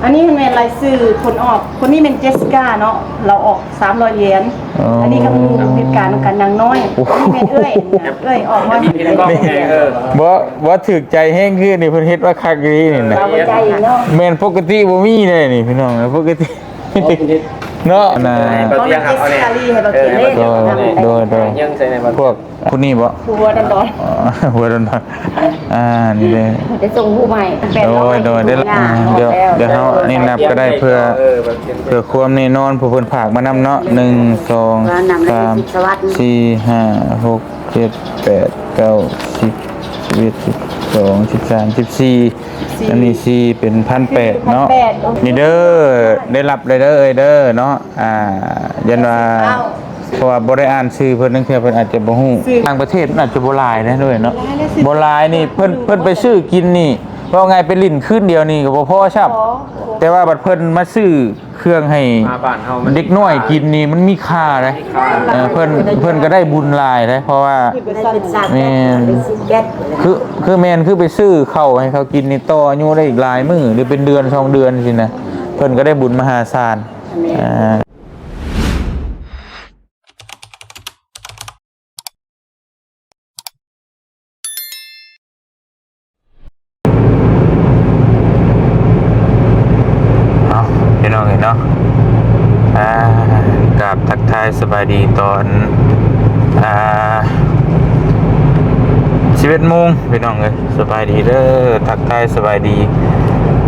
ອັນນີ້ແມ່ນລາຍຊື່ຜົນອອກ ຄົນນີ້ແມ່ນເຈສຊິກາເນາະ ລາວອອກສາມຮ້ອຍຫຼຽນ. ອໍ ອັນນີ້ກໍໝູ່ເຮັດການນຳກັນນາງນ້ອຍ. ໂອ້ ອັນນີ້ແມ່ນເອື້ອຍ ເອື້ອຍອອກມາ ເອີ ບໍ່ ບໍ່ຖືກໃຈແຮງຄືນີ້ ເພິ່ນເຮັດມາຄັກອີ່ຫຼີນີ້ນະ. ລາວບໍ່ໃຈເນາະ ແມ່ນປົກກະຕິບໍ່ມີເດ້ນີ້ພີ່ນ້ອງ ປົກກະຕິເນາະນະ. ຂອງເຈສຊິກາລີໃຫ້ເຮົາກິນເດ້. ໂດຍ ໂດຍ ໂດຍ ພວກ ຜູ້ນີ້ບໍ່? ຜູ້ຫົວດອນໆ ອໍ ຫົວດອນໆ ອ່າ ນີ້ເດ້ ໄດ້ສົ່ງຜູ້ໃໝ່. ໂດຍ ໂດຍ ໄດ້ລະ ອ່າ ດຽວ ດຽວເຮົານີ້ນັບກໍໄດ້ ເພື່ອ ເພື່ອຄວາມແນ່ນອນ ຜູ້ເພິ່ນຝາກມານຳເນາະ. ໜຶ່ງ ສອງ ສາມ ສີ່ ຫ້າ ຫົກ ເຈັດ ແປດ ເກົ້າ ສິບ ສິບເອັດ ສິບສອງ ສິບສາມ ສິບສີ່ ອັນນີ້ສີ່ ເປັນພັນແປດເນາະ. ພັນແປດ ນີ້ເດີ ໄດ້ຮັບເລີຍເດີ ເອີຍເດີເນາະ. ອ່າ ຢ້ານວ່າ ເພາະວ່າບໍ່ໄດ້ອ່ານຊື່ເພິ່ນ ລາງເທື່ອເພິ່ນອາດຈະບໍ່ຮູ້. ຕ່າງປະເທດມັນອາດຈະບໍ່ຫຼາຍເດ້ດ້ວຍເນາະ ບໍ່ຫຼາຍນີ້ ເພິ່ນ ເພິ່ນໄປຊື້ກິນນີ້ ເວົ້າງ່າຍໄປຫຼິ້ນຄືນດຽວນີ້ກໍບໍ່ພໍຊ້ຳ. ແຕ່ວ່າບັດເພິ່ນມາຊື້ເຄື່ອງໃຫ້ເດັກນ້ອຍກິນນີ້ ມັນມີຄ່າເດ້. ເອີ ເພິ່ນ ເພິ່ນກໍໄດ້ບຸນຫຼາຍເດ້ ເພາະວ່າ ແມ່ນ ຄື ຄື ແມ່ນ ຄືໄປຊື້ເຂົ້າໃຫ້ເຂົາກິນນີ້ ຕໍ່ອາຍຸໄດ້ອີກຫຼາຍມື້ ຫຼືເປັນເດືອນສອງເດືອນຊີ້ນະ ເພິ່ນກໍໄດ້ບຸນມະຫາສານ. ອ່າ ເອົາ ພີ່ນ້ອງເອີຍເນາະ ອ່າ ກາບທັກທາຍສະບາຍດີຕອນ ອ່າ ສິບເອັດໂມງ ພີ່ນ້ອງເອີຍ. ສະບາຍດີເດີ ທັກທາຍສະບາຍດີ.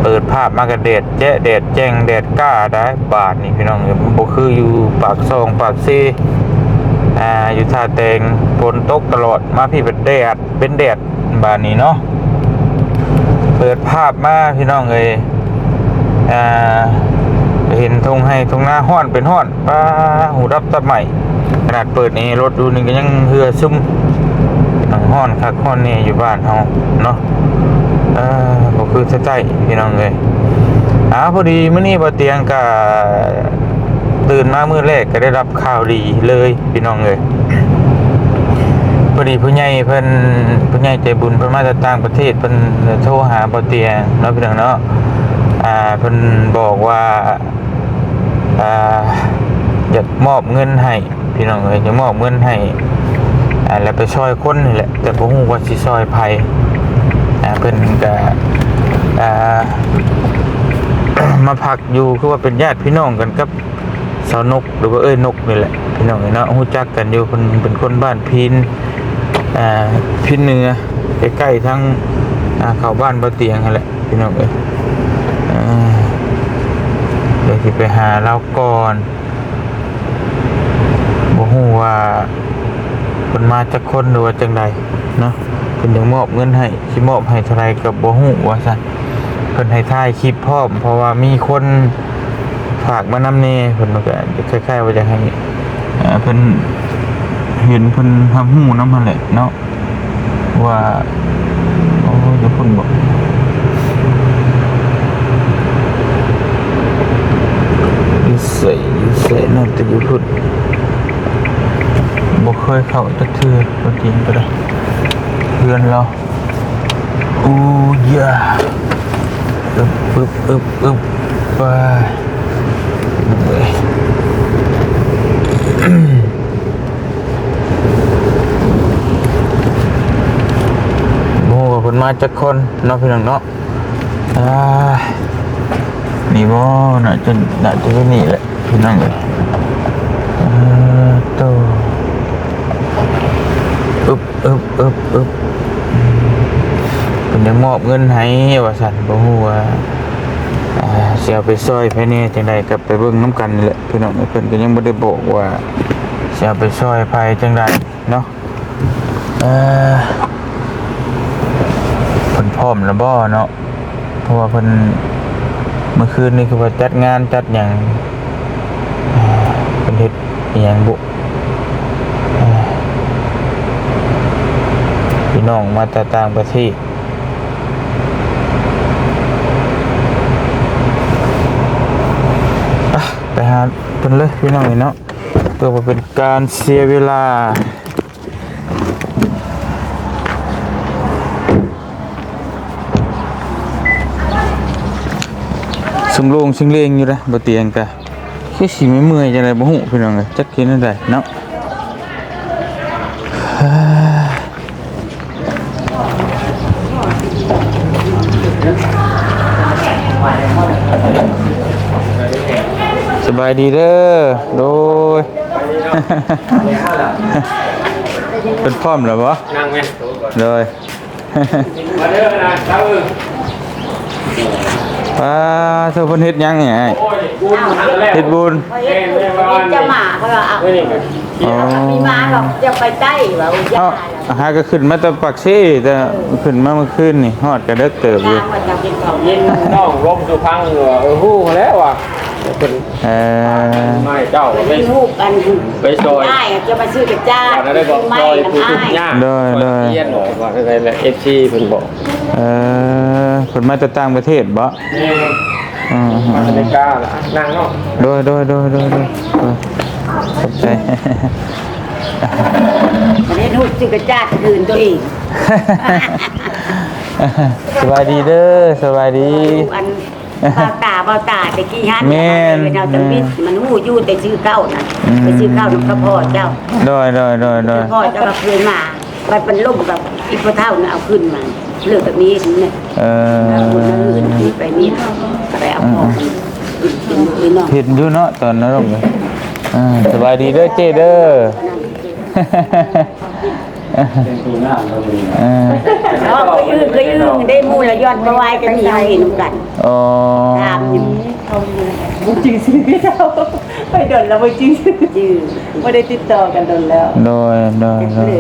ເປີດພາບມາກໍແດດແຈະ ແດດແຈ້ງ ແດດກ້າໄດ໋ບາດນີ້ ພີ່ນ້ອງເອີຍ. ບໍ່ຄືຢູ່ປາກຊ່ອງປາກເຊ ອ່າ ຢູ່ທ່າແຕງ ຝົນຕົກຕະຫຼອດ ມາພີ້ເປັນແດດ ເປັນແດດບາດນີ້ເນາະ. ເປີດພາບມາ ພີ່ນ້ອງເອີຍ ອ່າ ໄປເຫັນທົ່ງໄຮ່ທົ່ງນາ ຮ້ອນເປັນຮ້ອນ ປ້າ ຫູດັບຕັບໄໝ້. ຂະໜາດເປີດແອລົດຢູ່ນີ້ກໍຍັງເຫື່ອຊຶມ ຮ້ອນຄັກຮ້ອນແນ່ຢູ່ບ້ານເຮົາເນາະ. ເອີ ບໍ່ຄືແຕ່ໃຕ້ ພີ່ນ້ອງເອີຍ. ອາ ພໍດີມື້ນີ້ບ່າວຕຽງກະຕື່ນມາມື້ແລກກໍໄດ້ຮັບຂ່າວດີເລີຍ ພີ່ນ້ອງເອີຍ. ພໍດີຜູ້ໃຫຍ່ເພິ່ນ ຜູ້ໃຫຍ່ໃຈບຸນເພິ່ນມາຈາກຕ່າງປະເທດ ເພິ່ນໂທຫາບ່າວຕຽງເນາະ ພີ່ນ້ອງເນາະ. ອາ ເພິ່ນບອກວ່າ ອາ ຢາກມອບເງິນໃຫ້ ພີ່ນ້ອງເອີຍ ຈະມອບເງິນໃຫ້ ອ່າ ແລ້ວໄປຊ່ອຍຄົນນີ້ແຫຼະ ແຕ່ບໍ່ຮູ້ວ່າຊິຊ່ອຍໃຜ. ອ່າ ເພິ່ນກະ ອ່າ ມາພັກຢູ່ ຄືວ່າເປັນຍາດພີ່ນ້ອງກັນກັບສາວນົກ ຫຼືວ່າເອື້ອຍນົກນີ້ແຫຼະ ພີ່ນ້ອງເອີຍເນາະ. ຮູ້ຈັກກັນຢູ່ ເພິ່ນເປັນຄົນບ້ານພີນ ອ່າ ພີນເໜືອ ໃກ້ໆ ທາງ ອ່າ ເຂົ້າບ້ານບ່າວຕຽງຫັ້ນແຫຼະ ພີ່ນ້ອງເອີຍ. ອ່າ ດຽວຊິໄປຫາລາວກ່ອນ. ບໍ່ຮູ້ວ່າເພິ່ນມາຈັກຄົນ ຫຼືວ່າຈັ່ງໃດເນາະ. ເພິ່ນຢາກມອບເງິນໃຫ້ ຊິມອບໃຫ້ເທົ່າໃດກໍບໍ່ຮູ້ວ່າຊັ້ນ. ເພິ່ນໃຫ້ຖ່າຍຄລິບພ້ອມ ເພາະວ່າມີຄົນຝາກມານຳແດ່ ເພິ່ນກໍຄ້າຍໆວ່າຢາກໃຫ້ ເອີ ເພິ່ນເຫັນ ເພິ່ນຮັບຮູ້ນຳຫັ້ນແຫຼະເນາະ. ວ່າ ໂອ້ ຢູ່ພຸ້ນບໍ? ຢູ່ໃສ ຢູ່ໃສ? ໜ້າຈະຢູ່ພຸ້ນ ບໍ່ເຄີຍເຂົ້າຈັກເທື່ອ ຕົວຈິງກໍໄດ້ ເຮືອນລາວ. ອູຢາ ອຶບ ອຶບ ອຶບ ອຶບ ໄປ. ບໍ່ຮູ້ວ່າເພິ່ນມາຈັກຄົນເນາະ ພີ່ນ້ອງເນາະ. ອ່າ ນີ້ບໍ່? ໜ້າຈະ ໜ້າຈະຢູ່ນີ້ແຫຼະ ພີ່ນ້ອງເອີຍ. ອ່າ ໂຕ ອຶບ ອຶບ ອຶບ ອຶບ ເພິ່ນຢາກມອບເງິນໃຫ້ວ່າຊັ້ນ. ບໍ່ຮູ້ວ່າ ອ່າ ຊິເອົາໄປຊ່ອຍໃຜແດ່ຈັ່ງໃດ ກໍໄປເບິ່ງນຳກັນນີ້ແຫຼະ ພີ່ນ້ອງ. ເພິ່ນກໍຍັງບໍ່ໄດ້ບອກວ່າຊິເອົາໄປຊ່ອຍໃຜຈັ່ງໃດເນາະ. ເອີ ເພິ່ນພ້ອມແລ້ວບໍ່ເນາະ? ເພາະວ່າເພິ່ນ ເມື່ອຄືນນີ້ຄືວ່າຈັດງານຈັດຫຍັງ ເພິ່ນເຮັດອີ່ຫຍັງບຸ? ພີ່ນ້ອງມາແຕ່ຕ່າງປະເທດ. ໄປຫາເພິ່ນເລີຍ ພີ່ນ້ອງເອີຍເນາະ ເພື່ອບໍ່ເປັນການເສຍເວລາ. ສ ໂລ່ງໆເຊັງເລັງຢູ່ເດ້ ບໍ່ຕຽງກະຄືຊິເມື່ອຍໆ ຈັ່ງໃດບໍ່ຮູ້ພີ່ນ້ອງເອີຍ ຈັກເຮັດແນວໃດເນາະ. ສະບາຍດີເດີ. ໂດຍ ເພິ່ນພ້ອມແລ້ວບໍ່? ນັ່ງແມ່. ໂດຍ ມາເດີນະ ເອີ ປາໂທ ເພິ່ນເຮັດຫຍັງນີ້ອ້າຍ? ໂອ້ຍ ບຸນ ເຮັດບຸນ ເຮັດບຸນ ເພິ່ນຈະມາ ເພິ່ນວ່າ ເອົາ ອໍ ມີມາດອກ ຈະໄປໃຕ້ວ່າ ເອົາ ຫາກໍຂຶ້ນມາແຕ່ປາກເຊ ແຕ່ ເອີ ຂຶ້ນມາເມື່ອຄືນນີ້ ຮອດກໍເດິກເຕີບຢູ່ ເຫັນນ້ອງລົມສຸພັງຢູ່ວ່າ ເອີ ຮູ້ແລ້ວວ່າ ເພິ່ນ ເອີ ມາໃຫ້ເຈົ້າໄປ ເປັນຮູບອັນ ໄປຊ່ອຍ ອ້າຍຈະມາຊື້ກະຈາດ ວ່າໄດ້ບອກ ໄມ້ ຊ່ອຍຜູ້ທຸກຍາກ ໂດຍ ຊ່ອຍ ໂດຍ ນັກຮຽນ ວ່າໄດ້ແຫຼະ ເອັຟຊີ ເພິ່ນບອກ ເອີ ເພິ່ນມາແຕ່ຕ່າງປະເທດບໍ? ແມ່ນ ອືມ ມາແຕ່ອາເມລິກາລະ ນັ່ງເນາະ ໂດຍ ໂດຍ ໂດຍ ໂດຍ ໂດຍ ຂອບໃຈ ບໍ່ໄດ້ຮູ້ສຶກກະຈາດຄືນຕົວເອງ ສະບາຍດີເດີ ສະບາຍດີ ອັນ ບ່າວຕາ ບ່າວຕາແຕ່ກີ້ຫັ້ນ ແມ່ນ ເຈົ້າຈຳວິດ ແມ່ນ ມັນຮູ້ຢູ່ແຕ່ຊື່ເກົ່ານະ ອືມ ໄປຊື່ເກົ່ານຳກັບພໍ່ເຈົ້າ ໂດຍ ໂດຍ ໂດຍ ໂດຍ ພໍ່ເຈົ້າກໍເຄີຍມາ ບັດມັນລົ້ມກັບອີ່ພໍ່ເຖົ້ານະ ເອົາຂຶ້ນມາ ເລີກກັບນີ້ນະ ເອີ ເອົາຄົນອື່ນໄປນີ້ ກໍໄດ້ເອົາພໍ່ ອືມ ເປັນພີ່ນ້ອງ ເຫັນຢູ່ເນາະ ຕອນນັ້ນລົງ ອ່າ ສະບາຍດີເດີເຈ້ເດີ. ເປັນໂຕໜ້າເຮົາເລີຍ ເອີ ເນາະ ເຄີຍອື່ນ ເຄີຍອື່ນ ໄດ້ໝູ່ລະຍ້ອນປະວາຍກັນນີ້ ເຮົາເຫັນນຳກັນ ອໍ ຖາມຢູ່ ບໍ່ຈື່ຊື່ເຈົ້າ ໄປດົນລະບໍ່ຈື່ຊື່ ຈື່ ບໍ່ໄດ້ຕິດຕໍ່ກັນດົນແລ້ວ ໂດຍ ໂດຍ ໂດຍ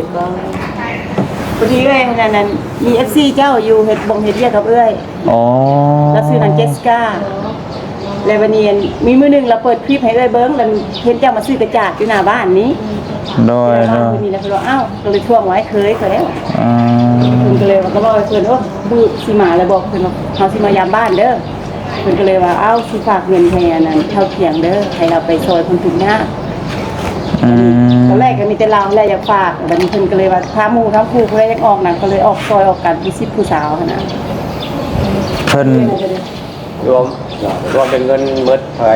ພໍດີເອື້ອຍນັ້ນ ນັ້ນ ມີເອັຟຊີເຈົ້າຢູ່ ເຮັດບົງເຮັດວຽກກັບເອື້ອຍ ອໍ ລາວຊື່ນາງເຈສສິກາ ແລ້ວບັດນີ້ ອັນ ມີມື້ໜຶ່ງລາວເປີດຄລິບໃຫ້ເອື້ອຍເບິ່ງ ລະເຫັນເຈົ້າມາຊື້ກະຈາດຢູ່ໜ້າບ້ານນີ້ ໂດຍ ແລ້ວ ໂດຍ ມື້ນີ້ລະເພິ່ນວ່າ ອ້າວ ກໍເລີຍທວງວ່າໃຫ້ເຄີຍກໍແລ້ວ ອືມ ເພິ່ນກໍເລີຍວ່າ ກໍເວົ້າໃຫ້ເພິ່ນ ໂອ້ ມື້ຊິມາແລ້ວບອກເພິ່ນວ່າ ເຮົາຊິມາຢາມບ້ານເດີ ເພິ່ນກໍເລີຍວ່າ ອ້າວ ຊິຝາກເງິນໃຫ້ອັນນັ້ນ ທ້າວຄຽງເດີ ໃຫ້ລາວໄປຊ່ອຍຄົນທຸກຍາກ ອືມ ຕອນແລກກໍມີແຕ່ລາວແຫຼະຢາກຝາກ ບັດນີ້ເພິ່ນກໍເລີຍວ່າ ຖ້າໝູ່ທັງຄູ່ຜູ້ໃດຢາກອອກນະ ກໍເລີຍອອກຊ່ອຍອອກກັນ ຜູ້ສິບຜູ້ຊາວຫັ້ນນະ ເພິ່ນ ລວມ ລວມເປັນເງິນໝົດເທົ່າໃດ?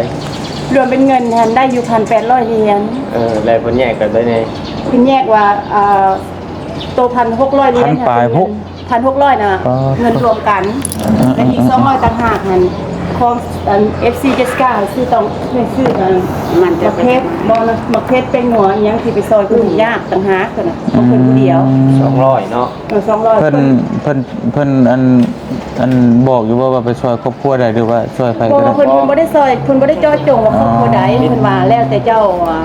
ລວມເປັນເງິນຫັ້ນໄດ້ຢູ່ພັນແປດຮ້ອຍຫຼຽນ ເອີ ແລ້ວເພິ່ນແຍກກັນໄດ້ແດ່? ເພິ່ນແຍກວ່າ ເອີ ໂຕພັນຫົກຮ້ອຍຫຼຽນ ພັນປາຍຫົກ ພັນຫົກຮ້ອຍນະ ເອີ ເງິນລວມກັນ ເອີ ແລະ ອີກ ເອີ ສອງຮ້ອຍຕ່າງຫາກຫັ້ນ ຂອງອັນ ເອັຟຊີ ເຈສສິກາ ຊື້ຕ້ອງ ຊື້ອັນ ມັນຈະ ໝາກເຜັດ ບໍ່ນະ ໝາກເຜັດ ແປ້ງນົວ ອີ່ຫຍັງທີ່ໄປຊ່ອຍຜູ້ທຸກຍາກຕ່າງຫາກຫັ້ນນະ ຂອງເພິ່ນຜູ້ດຽວ ອືມ ສອງຮ້ອຍເນາະ ເອີ ສອງຮ້ອຍ ເພິ່ນ ເພິ່ນ ເພິ່ນ ເພິ່ນອັນ ອັນບອກຢູ່ບໍ່ວ່າໄປຊ່ອຍຄອບຄົວໃດ ຫຼືວ່າຊ່ອຍໃຜກໍໄດ້? ບໍ່ ເພິ່ນ ເພິ່ນບໍ່ໄດ້ຊ່ອຍ ເພິ່ນບໍ່ໄດ້ເຈາະຈົງວ່າຄອບຄົວໃດ ອໍ ເພິ່ນວ່າແລ້ວແຕ່ເຈົ້າ ອາ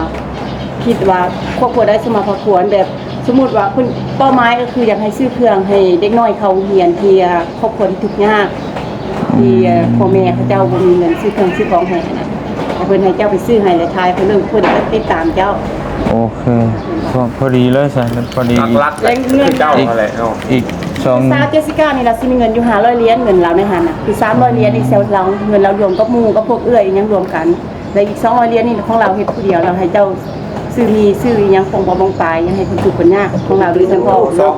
ຄິດວ່າຄອບຄົວໃດສະມາພາຄວນ ແບບສົມມຸດວ່າເພິ່ນເປົ້າໝາຍກໍຄືຢາກໃຫ້ຊື້ເຄື່ອງໃຫ້ເດັກນ້ອຍເຂົ້າໂຮງຮຽນທີ່ຄອບຄົວທີ່ທຸກຍາກ ທີ່ ອືມ ພໍ່ແມ່ເຂົາເຈົ້າບໍ່ມີເງິນຊື້ເຄື່ອງຊື້ຂອງໃຫ້ຫັ້ນນະ ແຕ່ເພິ່ນໃຫ້ເຈົ້າໄປຊື້ໃຫ້ ແລະ ຖ່າຍເພິ່ນເບິ່ງ ເພິ່ນກໍຕິດຕາມເຈົ້າ ໂອເຄ ພໍ ພໍດີເລີຍຊັ້ນ ພໍດີ ຫຼັກໆ ແລະ ຄືເຈົ້າຫັ້ນແຫຼະເນາະ ອີກສອງ ສາວເຈສສິການີ້ລະຊິມີເງິນຢູ່ຫ້າຮ້ອຍຫຼຽນ ເງິນລາວໃນຫັ້ນນະ ຄືສາມຮ້ອຍຫຼຽນ ອີກແສນລາວ ເງິນລາວລວມກັບໝູ່ກັບພວກເອື້ອຍອີ່ຫຍັງລວມກັນ ແລະ ອີກສອງຮ້ອຍຫຼຽນນີ້ຂອງລາວເຮັດຜູ້ດຽວ ລາວໃຫ້ເຈົ້າຊື້ໝີ່ຊື້ອີ່ຫຍັງ ຂອງບໍ່ມອງປາຍ ຍັງໃຫ້ຄົນທຸກຄົນຍາກ ຂອງລາວໂດຍສະເພາະ ສອງ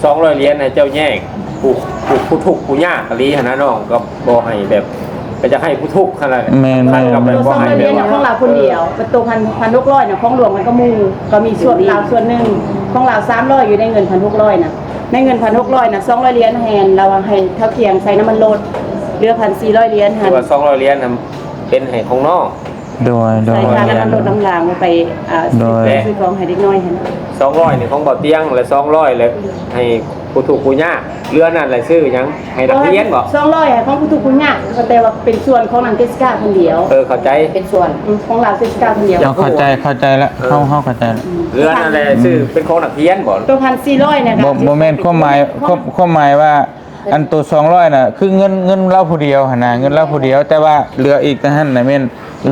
ສອງຮ້ອຍຫຼຽນໃຫ້ເຈົ້າແຍກ ຜູ້ ຜູ້ ຜູ້ທຸກຜູ້ຍາກອີ່ຫຼີຫັ້ນນະນ້ອງ ກໍບໍ່ໃຫ້ແບບ ກໍຈະໃຫ້ຜູ້ທຸກຫັ້ນແຫຼະ ແມ່ນໆ ຄັນກໍແບບບໍ່ໃຫ້ແບບວ່າ ໂຕສອງຮ້ອຍຫຼຽນນະຂອງລາວຄົນດຽວ ເອີ ໂຕພັນ ພັນຫົກຮ້ອຍນະຂອງຫຼວງມັນກໍໝູ່ ກໍມີສ່ວນລາວສ່ວນໜຶ່ງ ຂອງລາວສາມຮ້ອຍ ຢູ່ໃນເງິນພັນຫົກຮ້ອຍນະ ໃນເງິນພັນຫົກຮ້ອຍນະ ສອງຮ້ອຍຫຼຽນໃຫ້ອັນລາວໃຫ້ທ້າວຄຽງໃສ່ນ້ຳມັນລົດ ເຫຼືອພັນສີ່ຮ້ອຍຫຼຽນຫັ້ນ ຄືວ່າສອງຮ້ອຍຫຼຽນຫັ້ນ ເປັນໃຫ້ຂອງນ້ອງ ໂດຍ ໂດຍ ໃສ່ຄ່ານ້ຳມັນລົດນ້ຳລາງໄປ ອ່າ ໂດຍ ຊື້ຂອງໃຫ້ເດັກນ້ອຍຫັ້ນ ສອງຮ້ອຍນີ້ຂອງບ່າວຕຽງ ແລະ ສອງຮ້ອຍແລ້ວໃຫ້ຜູ້ທຸກຜູ້ຍາກ ເຫຼືອນັ້ນແລ້ວຊື້ຫຍັງ ໃຫ້ນັກຮຽນບໍ? ສອງຮ້ອຍໃຫ້ຂອງຜູ້ທຸກຜູ້ຍາກ ແຕ່ວ່າເປັນສ່ວນຂອງນາງເຈສສິກາຄົນດຽວ ເອີ ເຂົ້າໃຈ ເປັນສ່ວນ ອືມ ຂອງລາວເຈສສິກາຄົນດຽວ ເຮົາເຂົ້າໃຈ ເຂົ້າໃຈແລ້ວ ເອີ ເຮົາ ເຮົາເຂົ້າໃຈແລ້ວ ອືມ ເຫຼືອນັ້ນແຫຼະ ອືມ ຊື້ເປັນຂອງນັກຮຽນບໍ? ໂຕພັນສີ່ຮ້ອຍນະ ບໍ່ ບໍ່ແມ່ນ ຄວາມໝາຍ ຄວາມ ຄວາມໝາຍວ່າ ອັນໂຕສອງຮ້ອຍນະ ຄືເງິນ ເງິນລາວຜູ້ດຽວຫັ້ນນະ ເງິນລາວຜູ້ດຽວ ແຕ່ວ່າເຫຼືອອີກຕະຫັ້ນນະ ແມ່ນ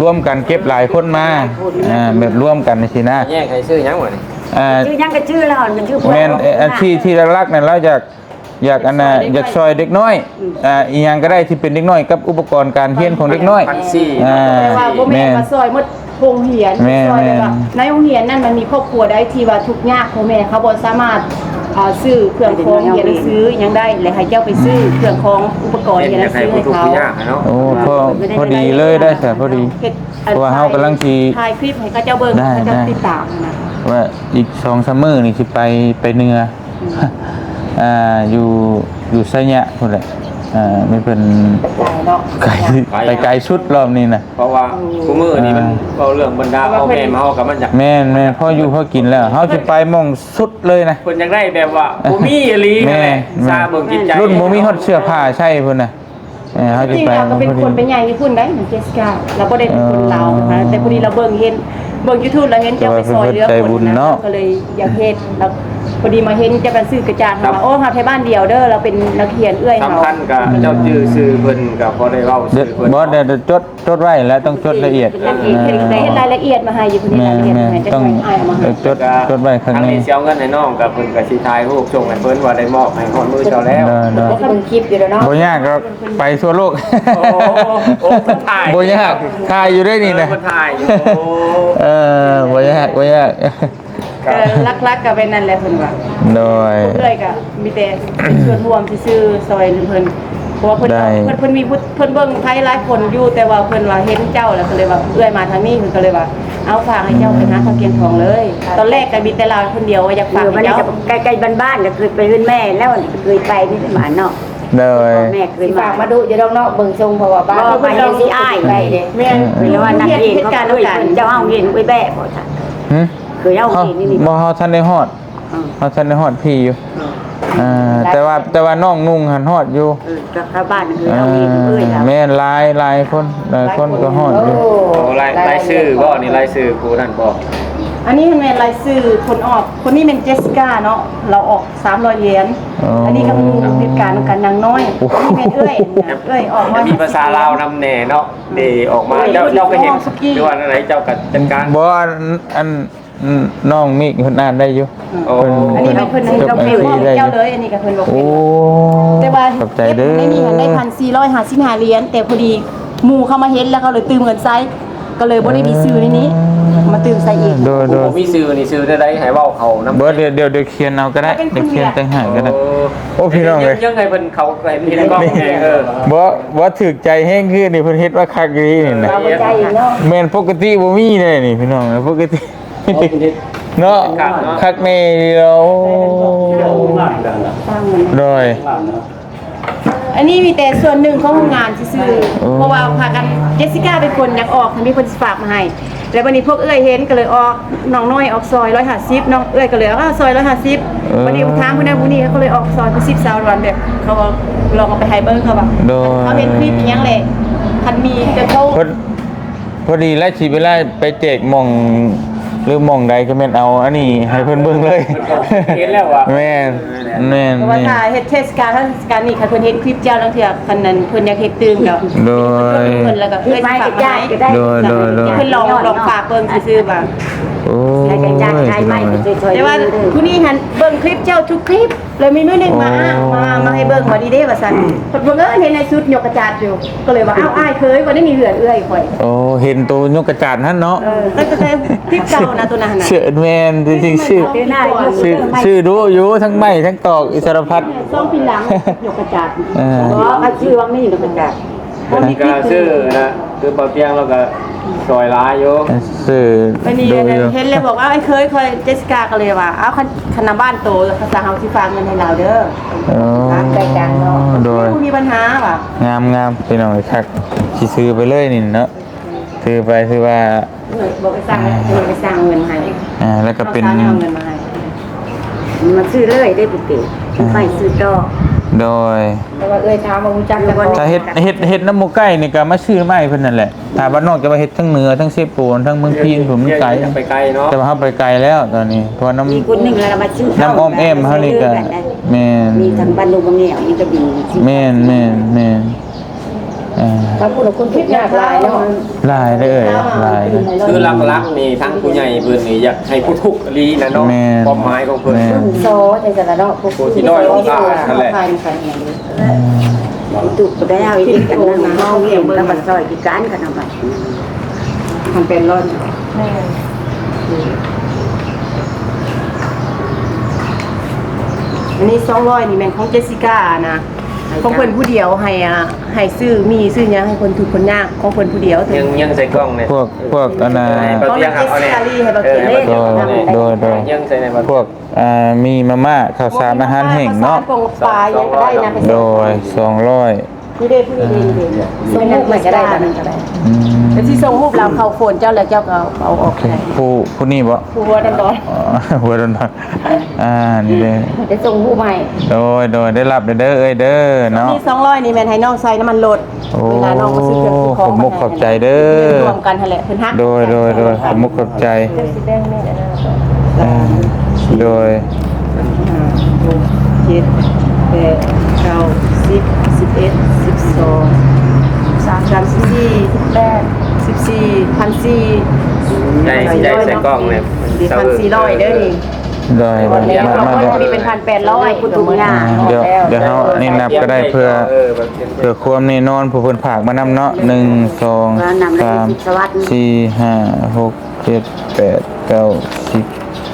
ລວມກັນເກັບຫຼາຍຄົນມາ ຫຼາຍຄົນ ອ່າ ແບບລວມກັນຈັ່ງຊີ້ນະ ແຍກໃຫ້ຊື້ຫຍັງວະນີ້? ອ່າ ຊື້ຫຍັງກໍຊື້ລາວ ມັນຊື້ ແມ່ນ ເອີ ອັນທີ່ ທີ່ຫຼັກໆນັ້ນລາວຢາກ ຢາກອັນນ່າ ຢາກຊ່ອຍເດັກນ້ອຍ ອືມ ອ່າ ອີ່ຫຍັງກໍໄດ້ທີ່ເປັນເດັກນ້ອຍກັບອຸປະກອນການຮຽນຂອງເດັກນ້ອຍ ພັນສີ່ ອ່າ ແຕ່ວ່າບໍ່ແມ່ນວ່າຊ່ອຍໝົດ ໂຮງຮຽນ ແມ່ນ ຊ່ອຍແບບວ່າ ແມ່ນ ໃນໂຮງຮຽນນັ້ນມັນມີຄອບຄົວໃດທີ່ວ່າທຸກຍາກ ພໍ່ແມ່ເຂົາບໍ່ສາມາດ ອ່າ ຊື້ເຄື່ອງຂອງຮຽນໜັງສືຫຍັງໄດ້ ແລະ ໃຫ້ເຈົ້າໄປຊື້ເຄື່ອງຂອງອຸປະກອນຮຽນໜັງສືໃຫ້ເຂົາ. ໂອ້ ພໍ ພໍດີເລີຍໄດ້ສະ ພໍດີ ເຮັດ ເພາະວ່າເຮົາກຳລັງຊິຖ່າຍຄລິບໃຫ້ເຂົາເຈົ້າເບິ່ງ ເຂົາເຈົ້າຕິດຕາມນະ ວ່າອີກສອງສາມມື້ນີ້ຊິໄປ ໄປເໜືອ ອ່າ ຢູ່ ຢູ່ໄຊຍະພຸ້ນແຫຼະ ອ່າ ມີເພິ່ນ ໄກເນາະ ໄກ ໄປໄກສຸດລອບນີ້ນະ ເພາະວ່າ ເອີ ຄູ່ມື້ນີ້ມັນ ອ່າ ເວົ້າເລື່ອງບັນດາພໍ່ແມ່ມາເຮົາກໍມັນຢາກ ແມ່ນໆ ພໍຢູ່ພໍກິນແລ້ວ ເຮົາຊິໄປໝ່ອງສຸດເລີຍນະ ເພິ່ນຢາກໄດ້ແບບວ່າ ເອີ ບໍ່ມີອີ່ຫຼີຫັ້ນແຫຼະ ແມ່ນໆ ຊາເບິ່ງຈິດໃຈ ລຸ້ນບໍ່ມີຮອດເສື້ອຜ້າໃສ່ພຸ້ນນະ. ເອີ ເຮົາຈະໄປ ຈິງໆແລ້ວກໍເປັນຄົນໄປໃຫຍ່ຢູ່ພຸ້ນໄດ໋ ເຈສກາ ລາວບໍ່ໄດ້ເປັນຄົນລາວນະ ເອີ ແຕ່ພໍດີລາວເບິ່ງເຫັນ ເບິ່ງຢູທູບ ລາວເຫັນເຈົ້າໄປຊ່ອຍເຫຼືອຄົນນະ ກໍເລີຍຢາກເຮັດ ລາວພໍດີມາເຫັນເຈົ້າກັນຊື້ກະຈາດ ເຮົາວ່າ ໂອ້ ເຮົາໄທບ້ານດຽວເດີ ລາວເປັນນັກຮຽນເອື້ອຍເຮົາ ສຳຄັນກໍເຈົ້າຈື່ຊື່ເພິ່ນ ກໍພໍໄດ້ເວົ້າຊື່ເພິ່ນ ບໍ່ ເນາະ ດຽວ ດຽວຈົດ ຈົດໄວ້ແລ້ວ ຕ້ອງຈົດລະອຽດ ເຮັດລາຍລະອຽດມາໃຫ້ຢູ່ພຸ້ນນີ້ ລາຍລະອຽດມາໃຫ້ ຕ້ອງຈົດໄວ້ຄັກແນ່ ຊິເອົາເງິນໃຫ້ນ້ອງ ກໍເພິ່ນກໍຊິຖ່າຍຮູບສົ່ງໃຫ້ເພິ່ນວ່າໄດ້ມອບໃຫ້ຮອດມືເຈົ້າແລ້ວ ເບິ່ງຄລິບຢູ່ແລ້ວເນາະ ບໍ່ຍາກດອກ ໄປທົ່ວໂລກ ໂອ້ ເພິ່ນຖ່າຍ ບໍ່ຍາກ ຖ່າຍຢູ່ເດ້ນີ້ນະ ເອີ ເພິ່ນຖ່າຍຢູ່ ເອີ ບໍ່ຍາກ ບໍ່ຍາກ ກໍຫຼັກໆກໍເປັນນັ້ນແຫຼະເພິ່ນວ່າ ໂດຍ ເອື້ອຍກໍມີແຕ່ສ່ວນຮ່ວມຊື່ໆ ຊ່ອຍເພິ່ນ ເພາະວ່າເພິ່ນ ເພິ່ນ ເພິ່ນມີຜູ້ ເພິ່ນເບິ່ງໃຜຫຼາຍຄົນຢູ່ ແຕ່ວ່າເພິ່ນວ່າເຫັນເຈົ້າແລ້ວ ກໍເລີຍວ່າເອື້ອຍມາທາງນີ້ ເພິ່ນກໍເລີຍວ່າ ເອົາ ຝາກໃຫ້ເຈົ້າໄປຫາທ້າວກຽງທອງເລີຍ ຕອນແລກກໍມີແຕ່ລາວຄົນດຽວວ່າຢາກຝາກໃຫ້ເຈົ້າ ໃກ້ໆບ້ານໆ ກໍເຄີຍໄປເຮືອນແມ່ແລ້ວ ເຄີຍໄປນີ້ບ້ານເນາະ ໂດຍ ແມ່ເຄີຍ ຊິຝາກມາ ມາດຸຢູ່ດອກເນາະ ເບິ່ງຊົງ ເພາະວ່າບ້ານ ບໍ່ ເພິ່ນກໍຊິອາຍໄປເດ້ ແມ່ນ ເພິ່ນວ່ານັກຮຽນເຂົາເຄີຍ ເພິ່ນເຈົ້າເຮົາເຫັນໄປແບກບໍ່ ຫື ເຄີຍເຮົາເຫັນນີ້ ບໍ່ ເຮົາທັນໄດ້ຮອດ ເອີ ເຮົາທັນໄດ້ຮອດພີ້ຢູ່ ເອີ ອ່າ ແຕ່ວ່າ ແຕ່ວ່ານ້ອງນຸ່ງຫັ້ນຮອດຢູ່ ເອີ ກັບຊາວບ້ານເຄີຍເຮົາເຫັນເອີຍ ແມ່ນ ຫຼາຍ ຫຼາຍຄົນ ຫຼາຍຄົນກໍຮອດຢູ່ ໂອ້ ລາຍ ລາຍຊື່ບໍ່ ນີ້ລາຍຊື່ຜູ້ນັ້ນບໍ່ ອັນນີ້ແມ່ນລາຍຊື່ຄົນອອກ ຄົນນີ້ແມ່ນເຈສສິກາເນາະ ລາວອອກສາມຮ້ອຍຫຼຽນ ອໍ ອັນນີ້ກໍໝູ່ເຮັດການນຳກັນນາງນ້ອຍ ໂອ້ ອັນນີ້ແມ່ນເອື້ອຍ ເອື້ອຍອອກມາ ມີພາສາລາວນຳແດ່ເນາະ ເດ້ອອກມາ ເຈົ້າ ເຈົ້າກໍເຫັນ ຫຼືວ່າແນວໃດ ເຈົ້າກໍຈັດການ ບໍ່ ອັນ ອັນ ອືມ ນ້ອງມິກເພິ່ນອ່ານໄດ້ຢູ່ ໂອ້ ເພິ່ນ ອັນນີ້ແມ່ນເພິ່ນ ເພິ່ນຈົບ ເພິ່ນ ໄອທີ ໄດ້ຢູ່ ເຈົ້າເລີຍ ອັນນີ້ກໍເພິ່ນບໍ່ ໂອ້ ເປັນ ແຕ່ວ່າ ຂອບໃຈເດີ ເຮັດໃນນີ້ຫັ້ນໄດ້ພັນສີ່ຮ້ອຍຫ້າສິບຫ້າຫຼຽນ ແຕ່ພໍດີໝູ່ເຂົາມາເຫັນແລ້ວ ເຂົາເລີຍຕື່ມເງິນໃສ່ ກໍເລີຍບໍ່ໄດ້ມີຊື່ໃນນີ້ ເອີ ມາຕື່ມໃສ່ອີກ ໂດຍ ໂດຍ ບໍ່ມີຊື່ນີ້ຊື່ແນວໃດ ໃຫ້ເວົ້າເຂົ້ານຳ ບໍ່ ດຽວ ດຽວຂຽນເອົາກໍໄດ້ ດຽວຂຽນຕ່າງຫາກກໍໄດ້ ໂອ້ ໂອ້ ພີ່ນ້ອງເອີຍ ຍັງໃຫ້ເພິ່ນເຂົາເຫັນ ເຫັນກ້ອງແດ່ ເອີ ບໍ່ ບໍ່ຖືກໃຈແຮງຄືນີ້ ເພິ່ນເຮັດມາຄັກອີ່ຫຼີນີ້ນະ ເອົາໃຈເນາະ ແມ່ນປົກກະຕິບໍ່ມີເດ້ນີ້ ພີ່ນ້ອງເອີຍ ປົກກະຕິ ເນາະ ຄັກແນ່ອີ່ຫຼີ ໂດຍ ອັນນີ້ມີແຕ່ສ່ວນໜຶ່ງຂອງໂຮງງານຊື່ໆ ເພາະວ່າພາກັນ ເຈສສິກາເປັນຄົນຢາກອອກ ມີຄົນຊິຝາກມາໃຫ້ ແລ້ວບັດນີ້ພວກເອື້ອຍເຫັນກໍເລີຍອອກ ນ້ອງນ້ອຍອອກຊອຍຮ້ອຍຫ້າສິບ ນ້ອງເອື້ອຍກໍເລີຍ ເອົາ ຊອຍຮ້ອຍຫ້າສິບ ເອີ ບັດນີ້ຖາມຜູ້ນັ້ນຜູ້ນີ້ ເຂົາກໍເລີຍອອກຊອຍຜູ້ສິບຊາວດອນ ແບບເຂົາກໍລອງເອົາໄປໃຫ້ເບິ່ງ ເຂົາວ່າ ໂດຍ ເຂົາເຫັນຄລິບອີ່ຫຍັງແຫຼະ ຄັນມີກໍໂທ ພໍດີແລ້ວ ຊິເວລາໄປແຈກໝ່ອງ ຫຼືໝ່ອງໃດກໍແມ່ນເອົາອັນນີ້ໃຫ້ເພິ່ນເບິ່ງເລີຍ ເພິ່ນກໍເຫັນແລ້ວວ່າ ແມ່ນ ແມ່ນ ເພາະວ່າຖ້າເຮັດເທດສະການ ເທດສະການນີ້ ຄັນເພິ່ນເຫັນຄລິບເຈົ້າລາງເທື່ອ ຄັນນັ້ນເພິ່ນຢາກເຮັດຕື່ມກໍ ໂດຍ ເພິ່ນ ແລ້ວກໍເອື້ອຍຝາກໃຫ້ ໂດຍ ໂດຍ ໂດຍ ເພິ່ນລອງ ລອງຝາກເບິ່ງຊື່ໆວ່າ ໂອ້ຍ ໃຫ້ກະຈັດໃຫ້ໃໝ່ ແຕ່ວ່າຜູ້ນີ້ຫັ້ນເບິ່ງຄລິບເຈົ້າທຸກຄລິບ ແລ້ວມີມື້ໜຶ່ງມາ ໂອ້ ມາ ມາໃຫ້ເບິ່ງວ່ານີ້ເດ້ວ່າຊັ້ນ ເພິ່ນບັງເອີນເຫັນໃນຊຸດຍົກກະຈາດຢູ່ ກໍເລີຍວ່າ ອ້າວ ອ້າຍເຄີຍ ວ່ານີ້ເຮືອນເອື້ອຍຂ້ອຍ ໂອ້ ເຫັນໂຕຍົກກະຈາດຫັ້ນເນາະ ເອີ ຕັ້ງແຕ່ຄລິບເກົ່ານະ ໂຕນັ້ນນະ ເຊື່ອ ແມ່ນ ຈິງໆ ຊື້ ຊື້ ຊື້ດຸຢູ່ ທັງໄມ້ທັງຕອກ ອີ່ສາລະພັດ ຊ່ອງປີຫຼັງ ຍົກກະຈາດ ເອີ ບໍ່ ເຂົາຊື້ວ່າມີຍົກກະຈາດ ເພິ່ນກໍຊື້ນະ ຄືບໍ່ຕຽງລາວກໍຊ່ອຍຫຼາຍຢູ່ ເອີ ຊື້ ບັດນີ້ເຫັນແລ້ວບອກວ່າ ອ້າຍເຄີຍຂ້ອຍ ເຈສສິກາກໍເລີຍວ່າ ເອົ້າ ຄັນ ຄັນນຳບ້ານໂຕ ພາສາເຮົາຊິຝາກເງິນໃຫ້ລາວເດີ ເອີ ຕາມໃຈກັນເນາະ ໂດຍ ບໍ່ມີບັນຫາວ່າ ງາມໆ ພີ່ນ້ອງເອີຍ ຄັກ ຊິຊື້ໄປເລີຍນີ້ເນາະ ຖືໄປ ຖືວ່າ ເອີ ບໍ່ໄປສ້າງ ເອີ ບໍ່ໄປສ້າງເງິນໃຫ້ ອ່າ ແລ້ວກໍເປັນ ເອົາເງິນມາໃຫ້ ມາຊື້ເລີຍເດ້ ປຸເປ ອ່າ ໄປຊື້ຕໍ່ ໂດຍ ແຕ່ວ່າເອື້ອຍຖາມວ່າຮູ້ຈັກກັນບໍ່ ຖ້າເຮັດ ເຮັດ ເຮັດນຳໝູ່ໃກ້ນີ້ກໍມາຊື້ນຳອ້າຍເພິ່ນນັ້ນແຫຼະ ຖ້າບ້ານນອກຈະວ່າເຮັດທັງເໜືອ ທັງເຊໂປນ ທັງເມືອງພີນພຸ້ນ ມັນໄກ ໄປໄກເນາະ ແຕ່ວ່າເຮົາໄປໄກແລ້ວຕອນນີ້ ເພາະວ່ານຳ ອີກຄົນໜຶ່ງລະມາຊື້ ນຳອ້ອມແອ້ມເຮົານີ້ກໍ ແມ່ນ ມີທັງບ້ານລູກບ້ານແນວນີ້ກໍມີ ແມ່ນໆໆ ອ່າ ຖ້າຜູ້ລະຄົນທຸກຍາກຫຼາຍເນາະ ຫຼາຍເດີ ຫຼາຍເດີ ຄືຫຼັກໆນີ້ ທາງຜູ້ໃຫຍ່ເພິ່ນນີ້ຢາກໃຫ້ຜູ້ທຸກອີ່ຫຼີນະເນາະ ແມ່ນ ຄວາມໝາຍຂອງເພິ່ນ ແມ່ນ ໂຊ ຈັ່ງຊັ້ນລະເນາະ ຜູ້ທີ່ດ້ອຍໂອກາດຫັ້ນແຫຼະ ອືມ ທຸກກໍໄດ້ເອົາອີກອັນນັ້ນ ເຮົາເຫັນກໍມາຊ່ອຍຄືກັນ ຄັນເອົາໄປ ພັນແປດຮ້ອຍ ແມ່ນ ອືມ ອືມ ອັນນີ້ສອງຮ້ອຍນີ້ແມ່ນຂອງເຈສຊິການະ ຂອງເພິ່ນຜູ້ດຽວ ໃຫ້ ອ່າ ໃຫ້ຊື້ໝີ້ຊື້ຫຍັງໃຫ້ຄົນທຸກຄົນຍາກ ຂອງເພິ່ນຜູ້ດຽວ. ຍັງ ຍັງໃສ່ກ່ອງແດ່ ພວກ ພວກອັນນ່າ ຂອງເຈສຊິກາລີ ໃຫ້ເບົາກຽມເດ້. ໂດຍ ໂດຍ ໂດຍ ຍັງໃສ່ໃນ ພວກ ອ່າ ມີມາມ່າ ເຂົ້າສານ ອາຫານແຫ້ງເນາະ. ໂດຍ ສອງຮ້ອຍ ນີ້ເດ້ ຜູ້ນີ້ເດ້ ສົ່ງຮູບໃຫ້ກໍໄດ້ ກໍໄດ້ ອືມ ແຕ່ຊິສົ່ງຮູບລາວເຂົ້າໂຟນເຈົ້າ ແລ້ວເຈົ້າກໍເອົາ ເອົາອອກ ໂອເຄ ໃຫ້ ຜູ້ ຜູ້ນີ້ບໍ່? ຜູ້ຫົວດອນໆ ອໍ ຫົວດອນໆ ອ່າ ນີ້ເດ້ ໄດ້ສົ່ງຮູບໃຫ້. ໂດຍ ໂດຍ ໄດ້ຮັບເດີເອື້ອຍເດີເນາະ. ນີ້ສອງຮ້ອຍນີ້ແມ່ນໃຫ້ນ້ອງໃສ່ນ້ຳມັນລົດ ໂອ້ ເວລານ້ອງມາຊື້ເຄື່ອງຊື້ຂອງ ຂອບມຸກຂອບໃຈເດີ ເຮັດຮ່ວມກັນຫັ້ນແຫຼະ ເພິ່ນຮັກ ໂດຍ ໂດຍ ໂດຍ ຂອບມຸກຂອບໃຈ. ເຈົ້າຊິແບ່ງເມັດອັນນັ້ນ ສາມ ໂດຍ ຫ້າ ຫົກ ເຈັດ ແປດ ເກົ້າ ສິບ ສິບເອັດ ສິບສອງ ສາມ ສິບສີ່ ສິບແປດ ສິບສີ່ ພັນສີ່ ໄດ້ ໄດ້ໃສ່ກ່ອງແລ້ວ ພັນສີ່ຮ້ອຍເດີນີ້. ໂດຍ ມາ ມາ ມາ ນີ້ເປັນພັນແປດຮ້ອຍ ດຽວ ດຽວເຮົາອັນນີ້ນັບກໍໄດ້ ເພື່ອ ເພື່ອຄວາມແນ່ນອນ ຜູ້ເພິ່ນຝາກມານຳເນາະ ໜຶ່ງ ສອງ ສາມ ສີ່ ຫ້າ ຫົກ ເຈັດ ແປດ ເກົ້າ ສິບ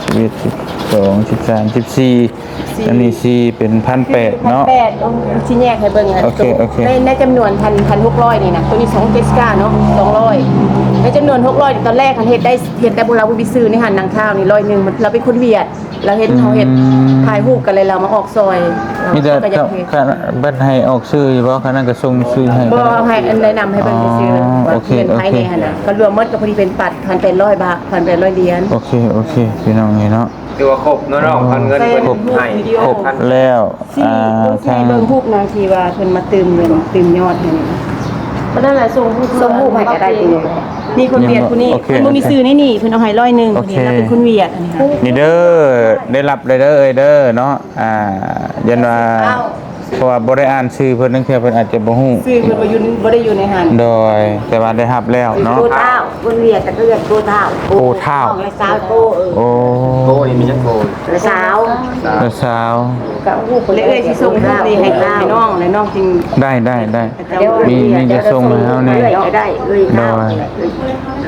ສິບເອັດ ສິບສອງ ສິບສາມ ສິບສີ່ ອັນນີ້ສີ່ ເປັນພັນແປດເນາະ ພັນແປດ ໂອ້ ຊິແຍກໃຫ້ເບິ່ງ ໂອເຄ ໂອເຄ ໃນ ໃນຈຳນວນພັນ ພັນຫົກຮ້ອຍນີ້ນະ ໂຕນີ້ຂອງເຈສຊິກາເນາະ ສອງຮ້ອຍ ໃນຈຳນວນຫົກຮ້ອຍນີ້ ຕອນແລກຫັ້ນເຮັດໄດ້ ເຮັດໄດ້ ບໍ່ ລາວບໍ່ມີຊື່ໃນຫັ້ນ ນັ່ງທາງນີ້ ຮ້ອຍໜຶ່ງ ລາວເປັນຄົນຫວຽດ ລາວເຮັດ ເຮົາເຮັດ ອືມ ຖ່າຍຮູບກັນ ແລ້ວລາວມາອອກຊ່ອຍ ມີແຕ່ ເພິ່ນໃຫ້ອອກຊື່ຢູ່ບໍ່? ຄັນນັ້ນກໍສົ່ງຊື່ໃຫ້ ບໍ່ ໃຫ້ແນະນຳໃຫ້ເພິ່ນຊື່ໆ ວ່າເງິນໃຜແດ່ຫັ້ນນະ ກໍລວມໝົດກໍພໍດີເປັນພັນແປດຮ້ອຍບາດ ພັນແປດຮ້ອຍຫຼຽນ. ໂອເຄ ໂອເຄ ພີ່ນ້ອງເອີຍເນາະ ຖືວ່າຄົບເນາະ ເນາະ ຄັນເງິນເພິ່ນໃຫ້ ຄົບແລ້ວ ສີ່ ອ່າ ເບິ່ງຮູບນາງທີ່ວ່າເພິ່ນມາຕື່ມເງິນ ຕື່ມຍອດໃຫ້ນີ້ ກໍນັ້ນແຫຼະ ສົ່ງຮູບ ສົ່ງຮູບໃຫ້ກໍໄດ້ຕິ. ນີ້ຄົນຫວຽດຜູ້ນີ້ ໂອເຄ ເພິ່ນບໍ່ມີຊື່ໃນນີ້ ເພິ່ນເອົາໃຫ້ຮ້ອຍໜຶ່ງ ໂອເຄ ເພິ່ນເຫັນວ່າເປັນຄົນຫວຽດ ອັນນີ້ ນີ້ເດີ ໄດ້ຮັບເລີຍເດີເອື້ອຍເດີເນາະ. ອ່າ ຢ້ານວ່າ ເພາະວ່າບໍ່ໄດ້ອ່ານຊື່ເພິ່ນ ລາງເທື່ອເພິ່ນອາດຈະບໍ່ຮູ້ ຊື່ເພິ່ນບໍ່ຢູ່ ບໍ່ໄດ້ຢູ່ໃນຫັ້ນ ໂດຍ ແຕ່ວ່າໄດ້ຮັບແລ້ວເນາະ. ໂກທ້າວ ຄົນຫວຽດກໍເອີ້ນໂກທ້າວ ໂກທ້າວ ລະຊາວໂກ ເອີ ໂອ້ ໂກນີ້ມີຈັກໂກ? ລະຊາວ ລະຊາວ ກໍຮູ້ ແລ້ວເອື້ອຍຊິສົ່ງຮູບນີ້ໃຫ້ ໃຫ້ນ້ອງ ແລ້ວນ້ອງຈຶ່ງ ໄດ້ ໄດ້ ໄດ້ ມີ ມີຈະສົ່ງໃຫ້ເຮົາແດ່ ເອື້ອຍກໍໄດ້ ເອື້ອຍ ໂດຍ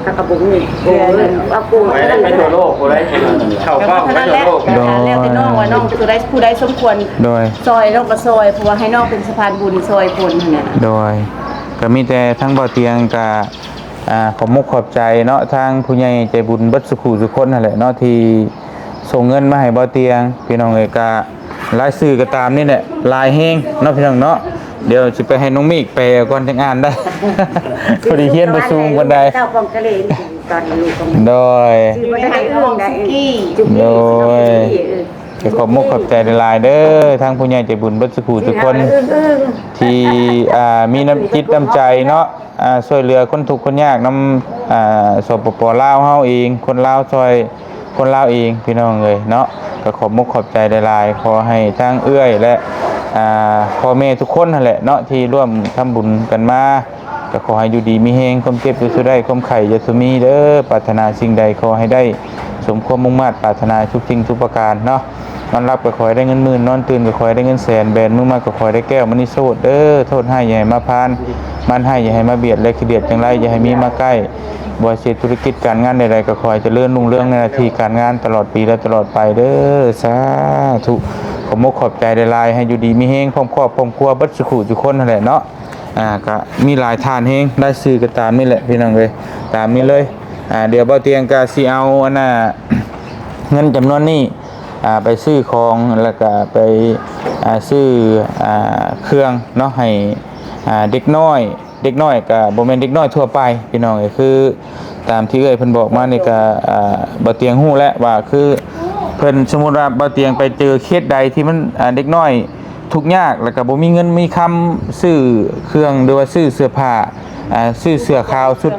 ເຂົາກໍບໍ່ຮູ້ ໂກເອີ້ນວ່າໂກ ໄປໄດ້ໄປທົ່ວໂລກ ບໍ່ໄດ້ເຂົ້າເປົ້າໄປທົ່ວໂລກ ໂດຍ ແລ້ວແຕ່ນ້ອງວ່ານ້ອງຜູ້ໃດ ຜູ້ໃດສົມຄວນ ໂດຍ ຊ່ອຍ ນ້ອງກໍຊ່ອຍ ເພາະວ່າໃຫ້ນ້ອງເປັນສະພານບຸນຊ່ອຍຄົນຫັ້ນນະ ໂດຍ ກໍມີແຕ່ທາງບໍ່ຕຽງກໍ ອ່າ ຂອບມຸກຂອບໃຈເນາະ ທາງຜູ້ໃຫຍ່ໃຈບຸນເບິດສູ່ຜູ້ສູ່ຄົນຫັ້ນແຫຼະເນາະ ທີ່ສົ່ງເງິນມາໃຫ້ບໍ່ຕຽງ ພີ່ນ້ອງເອີຍ ກະລາຍຊື່ກໍຕາມນີ້ແຫຼະ ຫຼາຍແຮງເນາະ ພີ່ນ້ອງເນາະ. ດຽວຊິໄປໃຫ້ນ້ອງມີກແປກ່ອນຈັ່ງອ່ານໄດ້ ພໍດີຮຽນບໍ່ສູງປານໃດ ເຈົ້າຂອງທະເລ ໂດຍ ໂດຍ ກໍຂອບມຸກຂອບໃຈຫຼາຍໆເດີ ທາງຜູ້ໃຫຍ່ໃຈບຸນເບິດສູ່ຜູ້ສູ່ຄົນ ທີ່ ອ່າ ມີນ້ຳຈິດນ້ຳໃຈເນາະ ອ່າ ຊ່ວຍເຫຼືອຄົນທຸກຄົນຍາກນຳ ອ່າ ສປປ ລາວເຮົາເອງ ຄົນລາວຊ່ອຍຄົນລາວເອງ ພີ່ນ້ອງເອີຍເນາະ. ກໍຂອບມຸກຂອບໃຈຫຼາຍໆ ຂໍໃຫ້ທາງເອື້ອຍ ແລະ ອ່າ ພໍ່ແມ່ທຸກຄົນຫັ້ນແຫຼະເນາະ ທີ່ຮ່ວມທຳບຸນກັນມາ ກໍຂໍໃຫ້ຢູ່ດີມີແຮງ ຄວາມເຈັບຢ່າສູ່ໄດ້ ຄວາມໄຂ້ຢ່າສູ່ມີເດີ. ປາດຖະໜາສິ່ງໃດຂໍໃຫ້ໄດ້ສົມຄວາມມຸ່ງມາດປາດຖະໜາທຸກສິ່ງທຸກປະການເນາະ. ນອນຫຼັບກໍຂໍໃຫ້ໄດ້ເງິນໝື່ນ ນອນຕື່ນກໍຂໍໃຫ້ໄດ້ເງິນແສນ ແບນມືມາກໍຂໍໃຫ້ໄດ້ແກ້ວມະນີໂຊດເດີ. ໂທດຮ້າຍຢ່າໃຫ້ມາຜ່ານ ມານຮ້າຍຢ່າໃຫ້ມາບຽດ ແລະ ຂີ້ດຽດຈັ່ງໄລຢ່າໃຫ້ມີມາໃກ້. ບໍ່ວ່າຊິເຮັດທຸລະກິດການງານໃດໆ ກໍຂໍໃຫ້ຈະເລີນຮຸ່ງເຮືອງໃນໜ້າທີ່ການງານຕະຫຼອດປີ ແລະ ຕະຫຼອດໄປເດີ. ສາທຸ ຂອບມຸກຂອບໃຈຫຼາຍໆ ໃຫ້ຢູ່ດີມີແຮງ ພ້ອມຄອບພ້ອມຄົວ ເບິດສູ່ຜູ້ສູ່ຄົນຫັ້ນແຫຼະເນາະ. ອ່າ ກະມີຫຼາຍທ່ານແຮງ ລາຍຊື່ກໍຕາມນີ້ແຫຼະ ພີ່ນ້ອງເອີຍ ຕາມນີ້ເລີຍ. ອ່າ ດຽວເບົາຕຽງກະຊິເອົາອັນນ່າ ເງິນຈຳນວນນີ້ ອ່າ ໄປຊື້ຂອງ ແລ້ວກະໄປ ອ່າ ຊື້ ອ່າ ເຄື່ອງເນາະ ໃຫ້ ອ່າ ເດັກນ້ອຍ ເດັກນ້ອຍກະບໍ່ແມ່ນເດັກນ້ອຍທົ່ວໄປ ພີ່ນ້ອງເອີຍ. ຄືຕາມທີ່ເອື້ອຍເພິ່ນບອກມານີ້ກະ ອ່າ ເບົາຕຽງຮູ້ແລ້ວວ່າ ຄືເພິ່ນ ສົມມຸດວ່າເບົາຕຽງໄປເຈີເຄສໃດທີ່ມັນ ອ່າ ເດັກນ້ອຍ ທຸກຍາກ ແລ້ວກໍບໍ່ມີເງິນມີຄຳຊື້ເຄື່ອງ ຫຼືວ່າຊື້ເສື້ອຜ້າ ອ່າ ຊື້ເສື້ອຂາວ ຊຸດ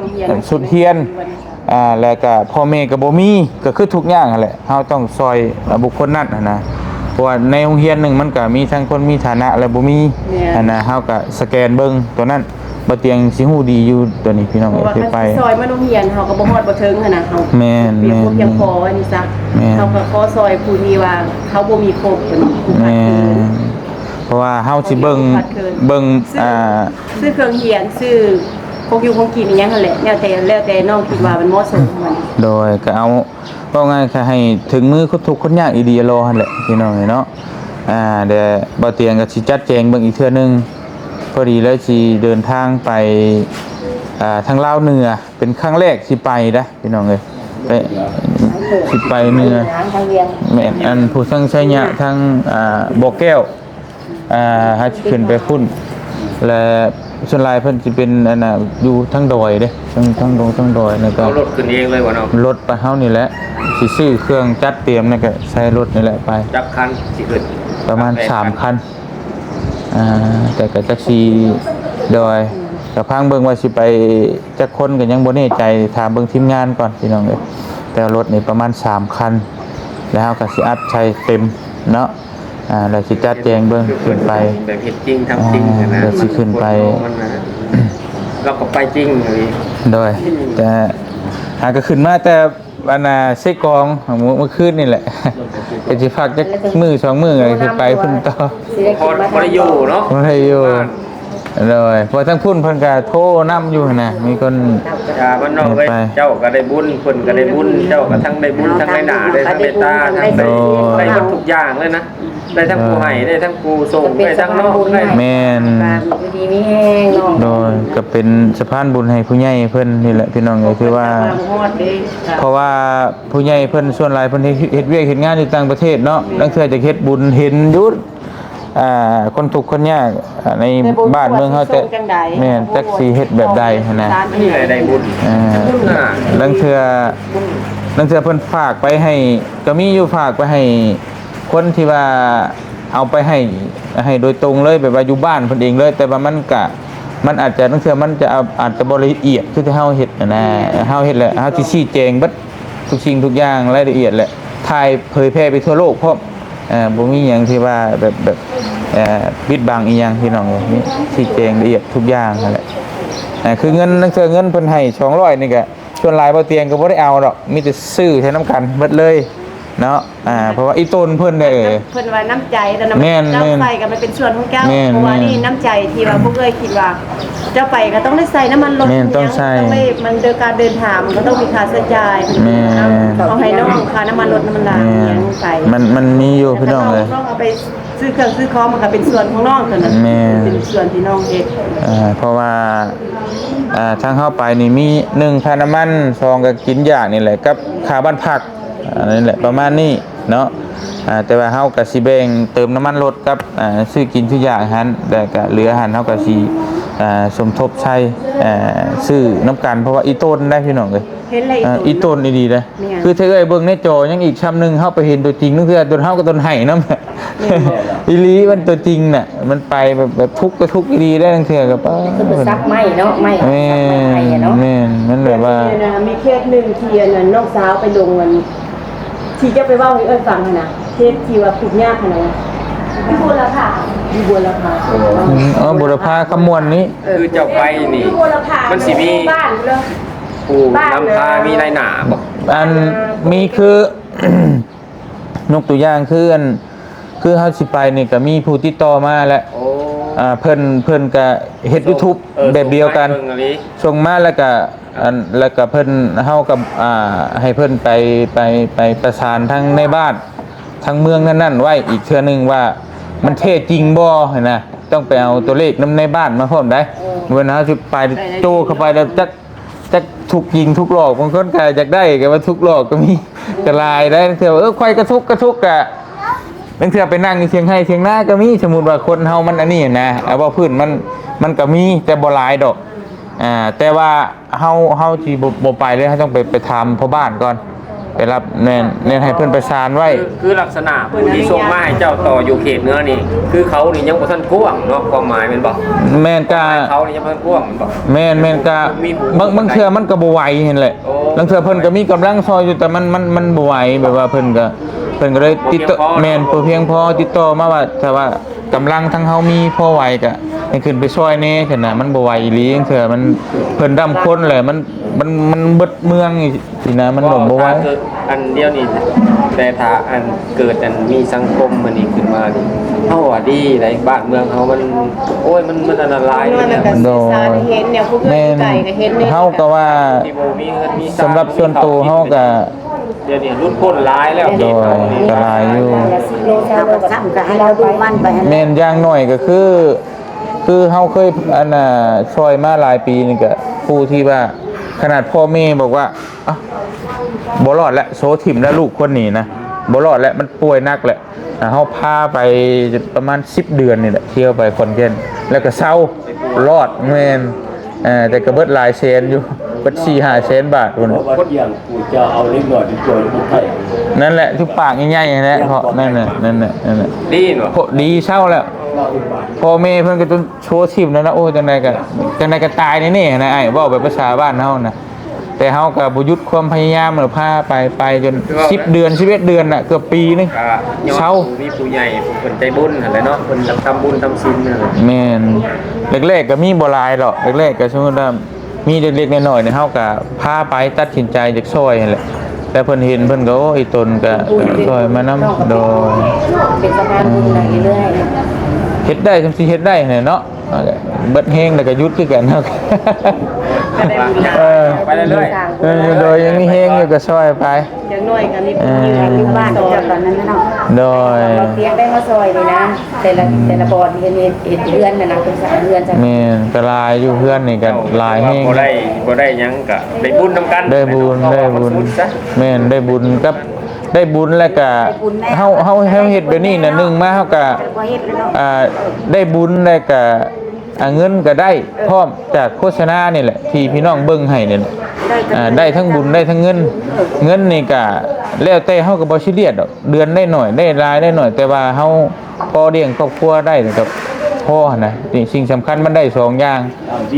ຊຸດຮຽນ ອ່າ ແລ້ວກໍພໍ່ແມ່ກໍບໍ່ມີ ກໍຄືທຸກຍາກຫັ້ນແຫຼະ. ເຮົາຕ້ອງຊ່ອຍ ອ່າ ບຸກຄົນນັ້ນຫັ້ນນະ ເພາະວ່າໃນໂຮງຮຽນໜຶ່ງມັນກໍມີທັງຄົນມີຖານະ ແລະ ບໍ່ມີ ແມ່ນ ຫັ້ນນະ. ເຮົາກໍສະແກນເບິ່ງຕົວນັ້ນ ບໍ່ຕຽງຊິຮູ້ດີຢູ່ຕົວນີ້ ພີ່ນ້ອງເອີຍ. ເພາະວ່າຄັນຊິຊ່ອຍມາໂຮງຮຽນ ເຮົາກໍບໍ່ຮອດບໍ່ເຖິງຫັ້ນນະ ເຮົາ ແມ່ນ ມີຄວາມພຽງພໍ ແມ່ນ ວ່າຊັ້ນຊະ ແມ່ນ ເຮົາກໍຂໍຊ່ອຍຜູ້ທີ່ວ່າ ເຮົາບໍ່ມີຄົບຕົວນີ້ ຜູ້ຂາດເຂີນ ແມ່ນ ເພາະວ່າເຮົາຊິເບິ່ງ ເບິ່ງ ຊື້ ອ່າ ຊື້ເຄື່ອງຮຽນ ຊື້ຂອງຢູ່ຂອງກິນອີ່ຫຍັງຫັ້ນແຫຼະ ແລ້ວແຕ່ ແລ້ວແຕ່ນ້ອງຄິດວ່າມັນເໝາະສົມ. ໂດຍ ກໍເອົາ ເວົ້າງ່າຍກໍໃຫ້ເຖິງມືຄົນທຸກຄົນຍາກອີ່ຫຼີອີ່ຫຼໍຫັ້ນແຫຼະ ພີ່ນ້ອງເອີຍເນາະ. ອ່າ ແລ້ວບ່າວຕຽງກໍຊິຈັດແຈງເບິ່ງອີກເທື່ອໜຶ່ງ. ພໍດີແລ້ວຊິເດີນທາງໄປ ອ່າ ທາງລາວເໜືອ ເປັນຄັ້ງແລກທີ່ໄປນະພີ່ນ້ອງເອີຍ. ໄປ ຊິໄປເໜືອ ແມ່ນ ອັນຜູ້ທາງໄຊຍະ ທາງ ອ່າ ບໍ່ແກ້ວ ອ່າ ເຮົາຊິຂຶ້ນໄປພຸ້ນ ແລະ ສ່ວນຫຼາຍເພິ່ນຊິເປັນ ອັນນ່າ ຢູ່ທາງດອຍເດ້ ທາງ ທາງດອຍ ທາງດອຍ ແລ້ວກໍເອົາລົດຂຶ້ນເອງເລີຍບໍ່ເນາະ? ລົດໄປເຮົານີ້ແຫຼະ ຊິຊື້ເຄື່ອງຈັດຕຽມ ແລ້ວກໍໃສ່ລົດນີ້ແຫຼະໄປ. ຈັກຄັນຊິຂຶ້ນ? ປະມານສາມຄັນ ອ່າ ແຕ່ກໍຈັກຊິ ໂດຍ ກໍຟັງເບິ່ງວ່າຊິໄປຈັກຄົນ ກໍຍັງບໍ່ແນ່ໃຈ ຖາມເບິ່ງທີມງານກ່ອນພີ່ນ້ອງເອີຍ. ແຕ່ວ່າລົດນີ້ປະມານສາມຄັນ ແລ້ວເຮົາກໍຊິອັດໃສ່ເຕັມເນາະ. ອ່າ ແລ້ວຊິຈັດແຈງເບິ່ງຂຶ້ນໄປ ແບບເຮັດຈິງທຳຈິງ ອ່າ ຫັ້ນນະ ແລ້ວຊິຂຶ້ນໄປ ມັນບໍ່ພໍມັນນະ ເຮົາກໍໄປຈິງເລີຍ. ໂດຍ ແຕ່ຫາກໍຂຶ້ນມາແຕ່ ອັນນ່າ ເຊກອງ ມື້ ມື້ຄືນນີ້ແຫຼະ ກໍຊິພັກຈັກມື້ສອງມື້ ກໍຊິໄປພຸ້ນຕໍ່. ຊິໄດ້ກິນ ບໍ່ໄດ້ຢູ່ເນາະ ບໍ່ໄດ້ຢູ່. ໂດຍ ເພາະທາງພຸ້ນເພິ່ນກໍໂທນຳຢູ່ຫັ້ນນະ ມີຄົນ ອ່າ ບ້ານນອກເອີຍ ເຈົ້າກໍໄດ້ບຸນ ເພິ່ນກໍໄດ້ບຸນ ເຈົ້າກໍທັງໄດ້ບຸນ ທັງໄດ້ໜ້າ ໄດ້ທັງເມດຕາ ທັງໄດ້ ໂດຍ ໄດ້ໝົດທຸກຢ່າງເລີຍນະ ໄດ້ທັງຜູ້ໃຫ້ ເອີ ໄດ້ທັງຜູ້ສົ່ງ ໄດ້ທັງນອກ ເອີ ໄດ້ ແມ່ນ ກໍຢູ່ດີມີແຮງເນາະ. ໂດຍ ກໍເປັນສະພານບຸນໃຫ້ຜູ້ໃຫຍ່ເພິ່ນນີ້ແຫຼະພີ່ນ້ອງເອີຍ ຖືວ່າ ເພາະວ່າຜູ້ໃຫຍ່ເພິ່ນສ່ວນຫຼາຍເພິ່ນເຮັດ ເຮັດວຽກເຮັດງານຢູ່ຕ່າງປະເທດເນາະ ລາງເທື່ອຈະເຮັດບຸນເຫັນຢູ່ ອ່າ ຄົນທຸກຄົນຍາກ ອ່າ ໃນ ແຕ່ບໍ່ຮູ້ ບ້ານເມືອງເຮົາ ວ່າຊິ ແຕ່ ສົ່ງຈັ່ງໃດ ແມ່ນ ຈັກຊິເຮັດແບບໃດຫັ້ນນະ ມີລາຍໄດ້ບຸນ ເອີ ບຸນນະ ລາງເທື່ອ ລາງເທື່ອເພິ່ນຝາກໄປໃຫ້ ກໍມີຢູ່ ຝາກໄປໃຫ້ຄົນທີ່ວ່າເອົາໄປໃຫ້ ໃຫ້ໂດຍຕົງເລີຍ ແບບວ່າຢູ່ບ້ານເພິ່ນເອງເລີຍ ແຕ່ວ່າມັນກະ ມັນອາດຈະ ລາງເທື່ອມັນຈະ ອາດຈະບໍ່ລະອຽດຄືທີ່ເຮົາເຮັດຫັ້ນນະ ເຮົາເຮັດແລ້ວ ເຮົາຊິຊີ້ແຈງເບິດ ທຸກສິ່ງທຸກຢ່າງລາຍລະອຽດ ແລະ ຖ່າຍເຜີຍແຜ່ໄປທົ່ວໂລກພ້ອມ ເອີ ບໍ່ມີຫຍັງທີ່ວ່າແບບ ແບບ ເອີ ປິດບັງອີ່ຫຍັງພີ່ນ້ອງເອີຍ ຊີ້ແຈງລະອຽດທຸກຢ່າງຫັ້ນແຫຼະ. ເອີ ຄືເງິນ ລາງເທື່ອເງິນເພິ່ນໃຫ້ສອງຮ້ອຍນີ້ກະ ສ່ວນຫຼາຍບ່າວຕຽງກໍບໍ່ໄດ້ເອົາດອກ ມີແຕ່ຊື້ໃຊ້ນຳກັນເບິດເລີຍເນາະ. ອ່າ ເພາະວ່າອີ່ຕົນເພິ່ນເດ້ ເອີ ເພິ່ນວ່ານ້ຳໃຈແລ້ວນະ ແມ່ນ ເຈົ້າ ແມ່ນ ໃສ່ກໍມັນເປັນສ່ວນຂອງເຈົ້າ ແມ່ນ ເພາະວ່າ ແມ່ນ ນີ້ນ້ຳໃຈທີ່ວ່າພວກເອື້ອຍຄິດວ່າ ເຈົ້າໄປກໍຕ້ອງໄດ້ໃສ່ນ້ຳມັນລົດ ແມ່ນ ຕ້ອງໃສ່ ຕ້ອງໄດ້ ມັນເດີນ ການເດີນທາງມັນກໍຕ້ອງມີຄ່າໃຊ້ຈ່າຍ ແມ່ນ ເອົາໃຫ້ນ້ອງຄ່ານ້ຳມັນລົດນ້ຳມັນລາ ແມ່ນ ອີ່ຫຍັງໄປ ມັນ ມັນມີຢູ່ພີ່ນ້ອງເອີຍ ນ້ອງເອົາໄປຊື້ເຄື່ອງຊື້ຂອງ ມັນກໍເປັນສ່ວນຂອງນ້ອງເທົ່ານັ້ນ ແມ່ນ ເປັນສ່ວນທີ່ນ້ອງເຮັດ ເອີ ເພາະວ່າ ອ່າ ທາງເຮົາໄປນີ້ມີ ໜຶ່ງ ຄ່ານ້ຳມັນ ສອງ ກໍກິນຢານີ້ແຫຼະ ກັບຄ່າບ້ານພັກ ອັນນີ້ແຫຼະ ປະມານນີ້ເນາະ ອ່າ ແຕ່ວ່າເຮົາກໍຊິແບ່ງເຕີມນ້ຳມັນລົດກັບ ອ່າ ຊື້ກິນຊື້ຢາຫັ້ນ ແລ້ວກໍເຫຼືອຫັ້ນເຮົາກໍຊິ ອ່າ ສົມທົບໃຊ້ ອ່າ ຊື້ນຳກັນ ເພາະວ່າອີ່ຕົນໄດ໋ພີ່ນ້ອງເອີຍ ເຫັນແລ້ວ ອ່າ ອີ່ຕົນ ອີ່ຕົນອີ່ຫຼີເດ້ ແມ່ນ ຄືຖ້າເອື້ອຍເບິ່ງໃນຈໍຍັງອີກຊ່ຳໜຶ່ງ ເຮົາໄປເຫັນຕົວຈິງ ໜັງເສືອຕົນເຮົາກໍຕົນໄຫ້ນຳ ແມ່ນບໍ່? ອີ່ຫຼີ ມັນຕົວຈິງນະ ມັນໄປແບບ ແບບທຸກກໍທຸກອີ່ຫຼີໄດ໋ ລາງເທື່ອກໍປາ ຄືໄປສັກໄມ້ເນາະ ໄມ້ ແມ່ນ ສັກໄມ້ໄຜ່ເນາະ ແມ່ນ ມັນແບບວ່າ ແຕ່ມີເຄສໜຶ່ງທີ່ອັນນັ້ນນ້ອງສາວໄປລົງອັນ ທີ່ເຈົ້າໄປເວົ້າໃຫ້ເອື້ອຍຟັງຫັ້ນນະ ເຄສທີ່ວ່າທຸກຍາກຫັ້ນນະ ຢູ່ບົວລະພາ ຢູ່ບົວລະພາ ອືມ ອໍ ບົວລະພາຄຳມ່ວນນີ້ ຄືເຈົ້າໄປນີ້ ຢູ່ບົວລະພາ ມັນຊິມີບ້ານເລີຍ ຜູ້ນຳພາ ມີນາຍໜ້າບໍ່? ອັນ ມີຄື ຍົກຕົວຢ່າງຄືອັນ ຄືເຮົາຊິໄປນີ້ກໍມີຜູ້ຕິດຕໍ່ມາແຫຼະ ໂອ້ ອ່າ ເພິ່ນ ເພິ່ນກໍເຮັດ YouTube ເອີ ແບບດຽວກັນ ສົ່ງມາແລ້ວກໍ ອັນ ແລ້ວກໍເພິ່ນ ເຮົາກໍ ອ່າ ໃຫ້ເພິ່ນໄປ ໄປ ໄປປະສານທາງໃນບ້ານ ທາງເມືອງນັ້ນໆໄວ້ອີກເທື່ອໜຶ່ງວ່າ ມັນແທ້ຈິງບໍ່ຫັ້ນນະ ຕ້ອງໄປເອົາຕົວເລກນຳໃນບ້ານມາພ້ອມໄດ໋ ເອີ ເວລາເຮົາຊິໄປໂຈ້ເຂົ້າໄປແລ້ວຈັກ ຈັກຖືກຍິງຖືກຫຼອກ ບາງຄົນກໍຢາກໄດ້ ກໍວ່າຖືກຫຼອກກໍມີ ກໍຫຼາຍໄດ໋ ລາງເທື່ອວ່າ ເອີ ຂ້ອຍກໍທຸກ ກໍທຸກ ກະ ລາງເທື່ອໄປນັ່ງຢູ່ຖຽງໄຮ່ຖຽງນາກໍມີ ສົມມຸດວ່າຄົນເຮົາມັນອັນນີ້ນະ ເອົາເວົ້າພື້ນມັນ ມັນກໍມີ ແຕ່ບໍ່ຫຼາຍດອກ ອ່າ ແຕ່ວ່າເຮົາ ເຮົາຊິບໍ່ ບໍ່ໄປເລີຍ ເຮົາຕ້ອງໄປ ໄປຖາມພໍ່ບ້ານກ່ອນ ໄປຮັບ ແມ່ນ ແມ່ນໃຫ້ເພິ່ນປະສານໄວ້ ຄື ຄືລັກສະນະຜູ້ທີ່ສົ່ງມາໃຫ້ເຈົ້າຕໍ່ຢູ່ເຂດເໜືອນີ້ ຄືເຂົານີ້ຍັງບໍ່ທັນກວ້າງເນາະ ຄວາມໝາຍແມ່ນບໍ່? ແມ່ນ ກະ ເຂົານີ້ຍັງບໍ່ທັນກວ້າງແມ່ນບໍ່? ແມ່ນ ແມ່ນ ກະ ບາງ ບາງເທື່ອມັນກໍບໍ່ໄຫວຫັ້ນແຫຼະ ໂອ້ ລາງເທື່ອເພິ່ນກໍມີກຳລັງຊ່ອຍຢູ່ ແຕ່ມັນ ມັນ ມັນບໍ່ໄຫວ ແບບວ່າເພິ່ນກໍ ເພິ່ນກໍເລີຍຕິດຕໍ່ ບໍ່ພຽງພໍ ແມ່ນ ບໍ່ພຽງພໍ ຕິດຕໍ່ມາວ່າ ຖ້າວ່າກຳລັງທາງເຮົາມີພໍໄຫວກໍໃຫ້ຂຶ້ນໄປຊ່ອຍແດ່ ຄັນນະ ມັນບໍ່ໄຫວອີ່ຫຼີ ລາງເທື່ອມັນ ເພິ່ນດຳຄົນແຫຼະ ມັນ ມັນ ມັນເບິດເມືອງ ຊີ້ນະ ມັນກໍບໍ່ໄຫວ ອັນດຽວນີ້ ແຕ່ຖ້າອັນເກີດອັນມີສັງຄົມອັນນີ້ຂຶ້ນມານີ້ ເຮົາວ່າດີໃດ໋ ບ້ານເມືອງເຮົາມັນ ໂອ້ຍ ມັນ ມັນອັນຕະລາຍ ມັນ ໂດຍ ເຫັນແນວ ຜູ້ອື່ນໄກກໍເຫັນ ເຮົາກໍວ່າ ທີ່ບໍ່ມີເງິນມີຊານ ສຳລັບສ່ວນໂຕເຮົາກໍ ດຽວນີ້ຫຼຸດພົ້ນຫຼາຍແລ້ວ. ໂດຍ ກໍຫຼາຍຢູ່. ເຮົາກໍຊ້ຳກໍໃຫ້ລາວດຸໝັ່ນໄປຫັ້ນແຫຼະ. ແມ່ນ ຢ່າງໜ້ອຍກໍຄື ຄືເຮົາເຄີຍ ອັນນ່າ ຊ່ອຍມາຫຼາຍປີນີ້ ກໍຜູ້ທີ່ວ່າ ຂະໜາດພໍ່ແມ່ບອກວ່າ ອາ ບໍ່ລອດແລ້ວ ໂຊຖິ້ມແລ້ວ ລູກຄົນນີ້ນະ ບໍ່ລອດແລ້ວ ມັນປ່ວຍໜັກແລ້ວ. ອ່າ ເຮົາພາໄປປະມານສິບເດືອນນີ້ແຫຼະ ທ່ຽວໄປຂອນແກ່ນ ແລ້ວກໍເຊົາ ລອດ. ແມ່ນ ເອີ ແຕ່ກໍເບິດຫຼາຍແສນຢູ່ ເບິດສີ່ຫ້າແສນບາດພຸ້ນ. ເຂົາວ່າທ່ຽງຜູ້ຈະເອົາເດັກນ້ອຍໄປປ່ອຍຢູ່ເມືອງໄທ. ນັ້ນແຫຼະ ຄືປາກໃຫຍ່ໆຫັ້ນແຫຼະ ເພາະນັ້ນແຫຼະ ນັ້ນແຫຼະ ນັ້ນແຫຼະ ດີເນາະ ໂພດດີເຊົາແລ້ວ. ພໍ່ແມ່ເພິ່ນກໍຈົນໂຊຖິ້ມແລ້ວນະ. ໂອ້ ຈັ່ງໃດກໍ ຈັ່ງໃດກໍຕາຍແນ່ໆນະ ອ້າຍ ເວົ້າແບບພາສາບ້ານເຮົານະ. ແຕ່ເຮົາກໍບໍ່ຢຸດຄວາມພະຍາຍາມ ເອີ ພາໄປ ໄປຈົນສິບເດືອນ ສິບເອັດເດືອນນະ ເກືອບປີໜຶ່ງ ກໍຍ້ອນ ເຊົາ ມີຜູ້ໃຫຍ່ຜູ້ເພິ່ນໃຈບຸນຫັ້ນແຫຼະເນາະ ເພິ່ນຢາກທຳບຸນທຳສິນຫັ້ນແຫຼະ. ແມ່ນ ແລກໆກໍມີບໍ່ຫຼາຍດອກ ແລກໆກໍສົມມຸດວ່າມີເລັກໆນ້ອຍໆນີ້ ເຮົາກໍພາໄປ ຕັດສິນໃຈຢາກຊ່ອຍຫັ້ນແຫຼະ ແຕ່ເພິ່ນເຫັນເພິ່ນກໍ ໂອ້ ອີ່ຕົນກໍຊ່ອຍມານຳ. ໂດຍ ເປັນສະພານບຸນໄປເລື້ອຍ ເຮັດໄດ້ສ່ຳຊິເຮັດໄດ້ຫັ້ນແຫຼະເນາະ. ເອີ ເບິດແຮງແລ້ວກໍຢຸດຄືກັນ. ເອີ ໄປເລື້ອຍໆ ເອີ ໂດຍ ຍັງມີແຮງຢູ່ກໍຊ່ອຍໄປ ຢ່າງໜ້ອຍກໍມີ ເອີ ຢູ່ບ້ານເຈົ້າຕອນນັ້ນເນາະ. ໂດຍ ຕຽງໄດ້ມາຊ່ອຍນີ້ນະ ແຕ່ລະ ແຕ່ລະບ່ອນເຮັດ ເຮັດເຮືອນນະນະ ເປັນສາເຮືອນ. ແມ່ນ ກໍຫຼາຍຢູ່ ເຮືອນນີ້ກໍຫຼາຍແຮງ ບໍ່ໄດ້ ບໍ່ໄດ້ຫຍັງກໍໄດ້ບຸນນຳກັນ ໄດ້ບຸນ ໄດ້ບຸນ ແມ່ນ ໄດ້ບຸນກັບ ໄດ້ບຸນແລ້ວກະ ເຮົາ ເຮົາ ເຮົາເຮັດແບບນີ້ນະ ໜຶ່ງມາເຮົາກະ ອ່າ ໄດ້ບຸນແລ້ວກະ ອ່າ ເງິນກະໄດ້ ເອີ ພ້ອມຈາກໂຄສະນານີ້ແຫຼະ ທີ່ພີ່ນ້ອງເບິ່ງໃຫ້ນີ້ແຫຼະ ອ່າ ໄດ້ທັງບຸນໄດ້ທັງເງິນ. ເງິນນີ້ກະແລ້ວແຕ່ ເຮົາກະບໍ່ຊີຣຽສດອກ ເດືອນໄດ້ໜ້ອຍໄດ້ຫຼາຍໄດ້ໜ້ອຍ ແຕ່ວ່າເຮົາ ພໍລ້ຽງຄອບຄົວໄດ້ ແລ້ວກໍພໍຫັ້ນນະ. ສິ່ງ ສິ່ງສຳຄັນມັນໄດ້ສອງຢ່າງ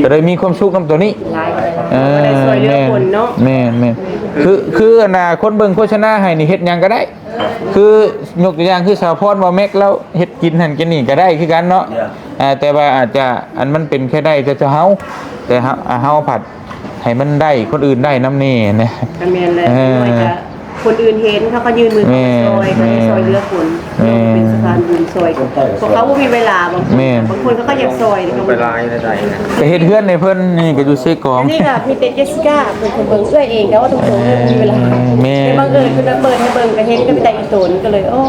ກໍເລີຍມີຄວາມສຸກນຳໂຕນີ້. ເອີ ໄດ້ຊ່ວຍເຫຼືອຄົນເນາະ. ແມ່ນ ແມ່ນ ແມ່ນ ຄື ຄືອັນນ່າ ຄົນເບິ່ງໂຄສະນາໃຫ້ນີ້ເຮັດຫຍັງກໍໄດ້ ຄືຍົກຕົວຢ່າງຄືສາວພອນວ່າແມັກລາວເຮັດກິນຫັ້ນກິນນີ້ກໍໄດ້ຄືກັນເນາະ. ອ່າ ແຕ່ວ່າອາດຈະ ອັນ ມັນເປັນແຄ່ໄດ້ແຕ່ເຮົາ ແຕ່ເຮົາ ເຮົາພັດ ໃຫ້ມັນໄດ້ ຄົນອື່ນໄດ້ນຳແດ່ນະ. ກໍແມ່ນແຫຼະ ເອີ ນ້ອຍກະຄົນອື່ນເຫັນ ເຂົາກໍຍື່ນມືເຂົ້າມາຊ່ອຍ ແມ່ນ ກໍໄດ້ຊ່ອຍເຫຼືອຄົນ ແມ່ນ ເປັນສະພານບຸນຊ່ອຍ ເພາະເຂົາບໍ່ມີເວລາ. ບາງຄົນ ແມ່ນ ບາງຄົນເຂົາກໍຢາກຊ່ອຍ ເຂົາບໍ່ໄດ້ ກໍເຮັດເຮືອນໃຫ້ເພິ່ນນີ້ກໍຢູ່ເຊກອງ. ອັນນີ້ກໍມີແຕ່ເຈສຊິກ້າເປັນຄົນເບິ່ງ ເອື້ອຍເອງກໍວ່າຕົງໆ ບໍ່ມີເວລາ. ແມ່ນ ແຕ່ບັງເອີນເພິ່ນມາເປີດໃຫ້ເບິ່ງ ກໍເຫັນກັບຕາອີ່ຕົນ ກໍເລີຍ ໂອ້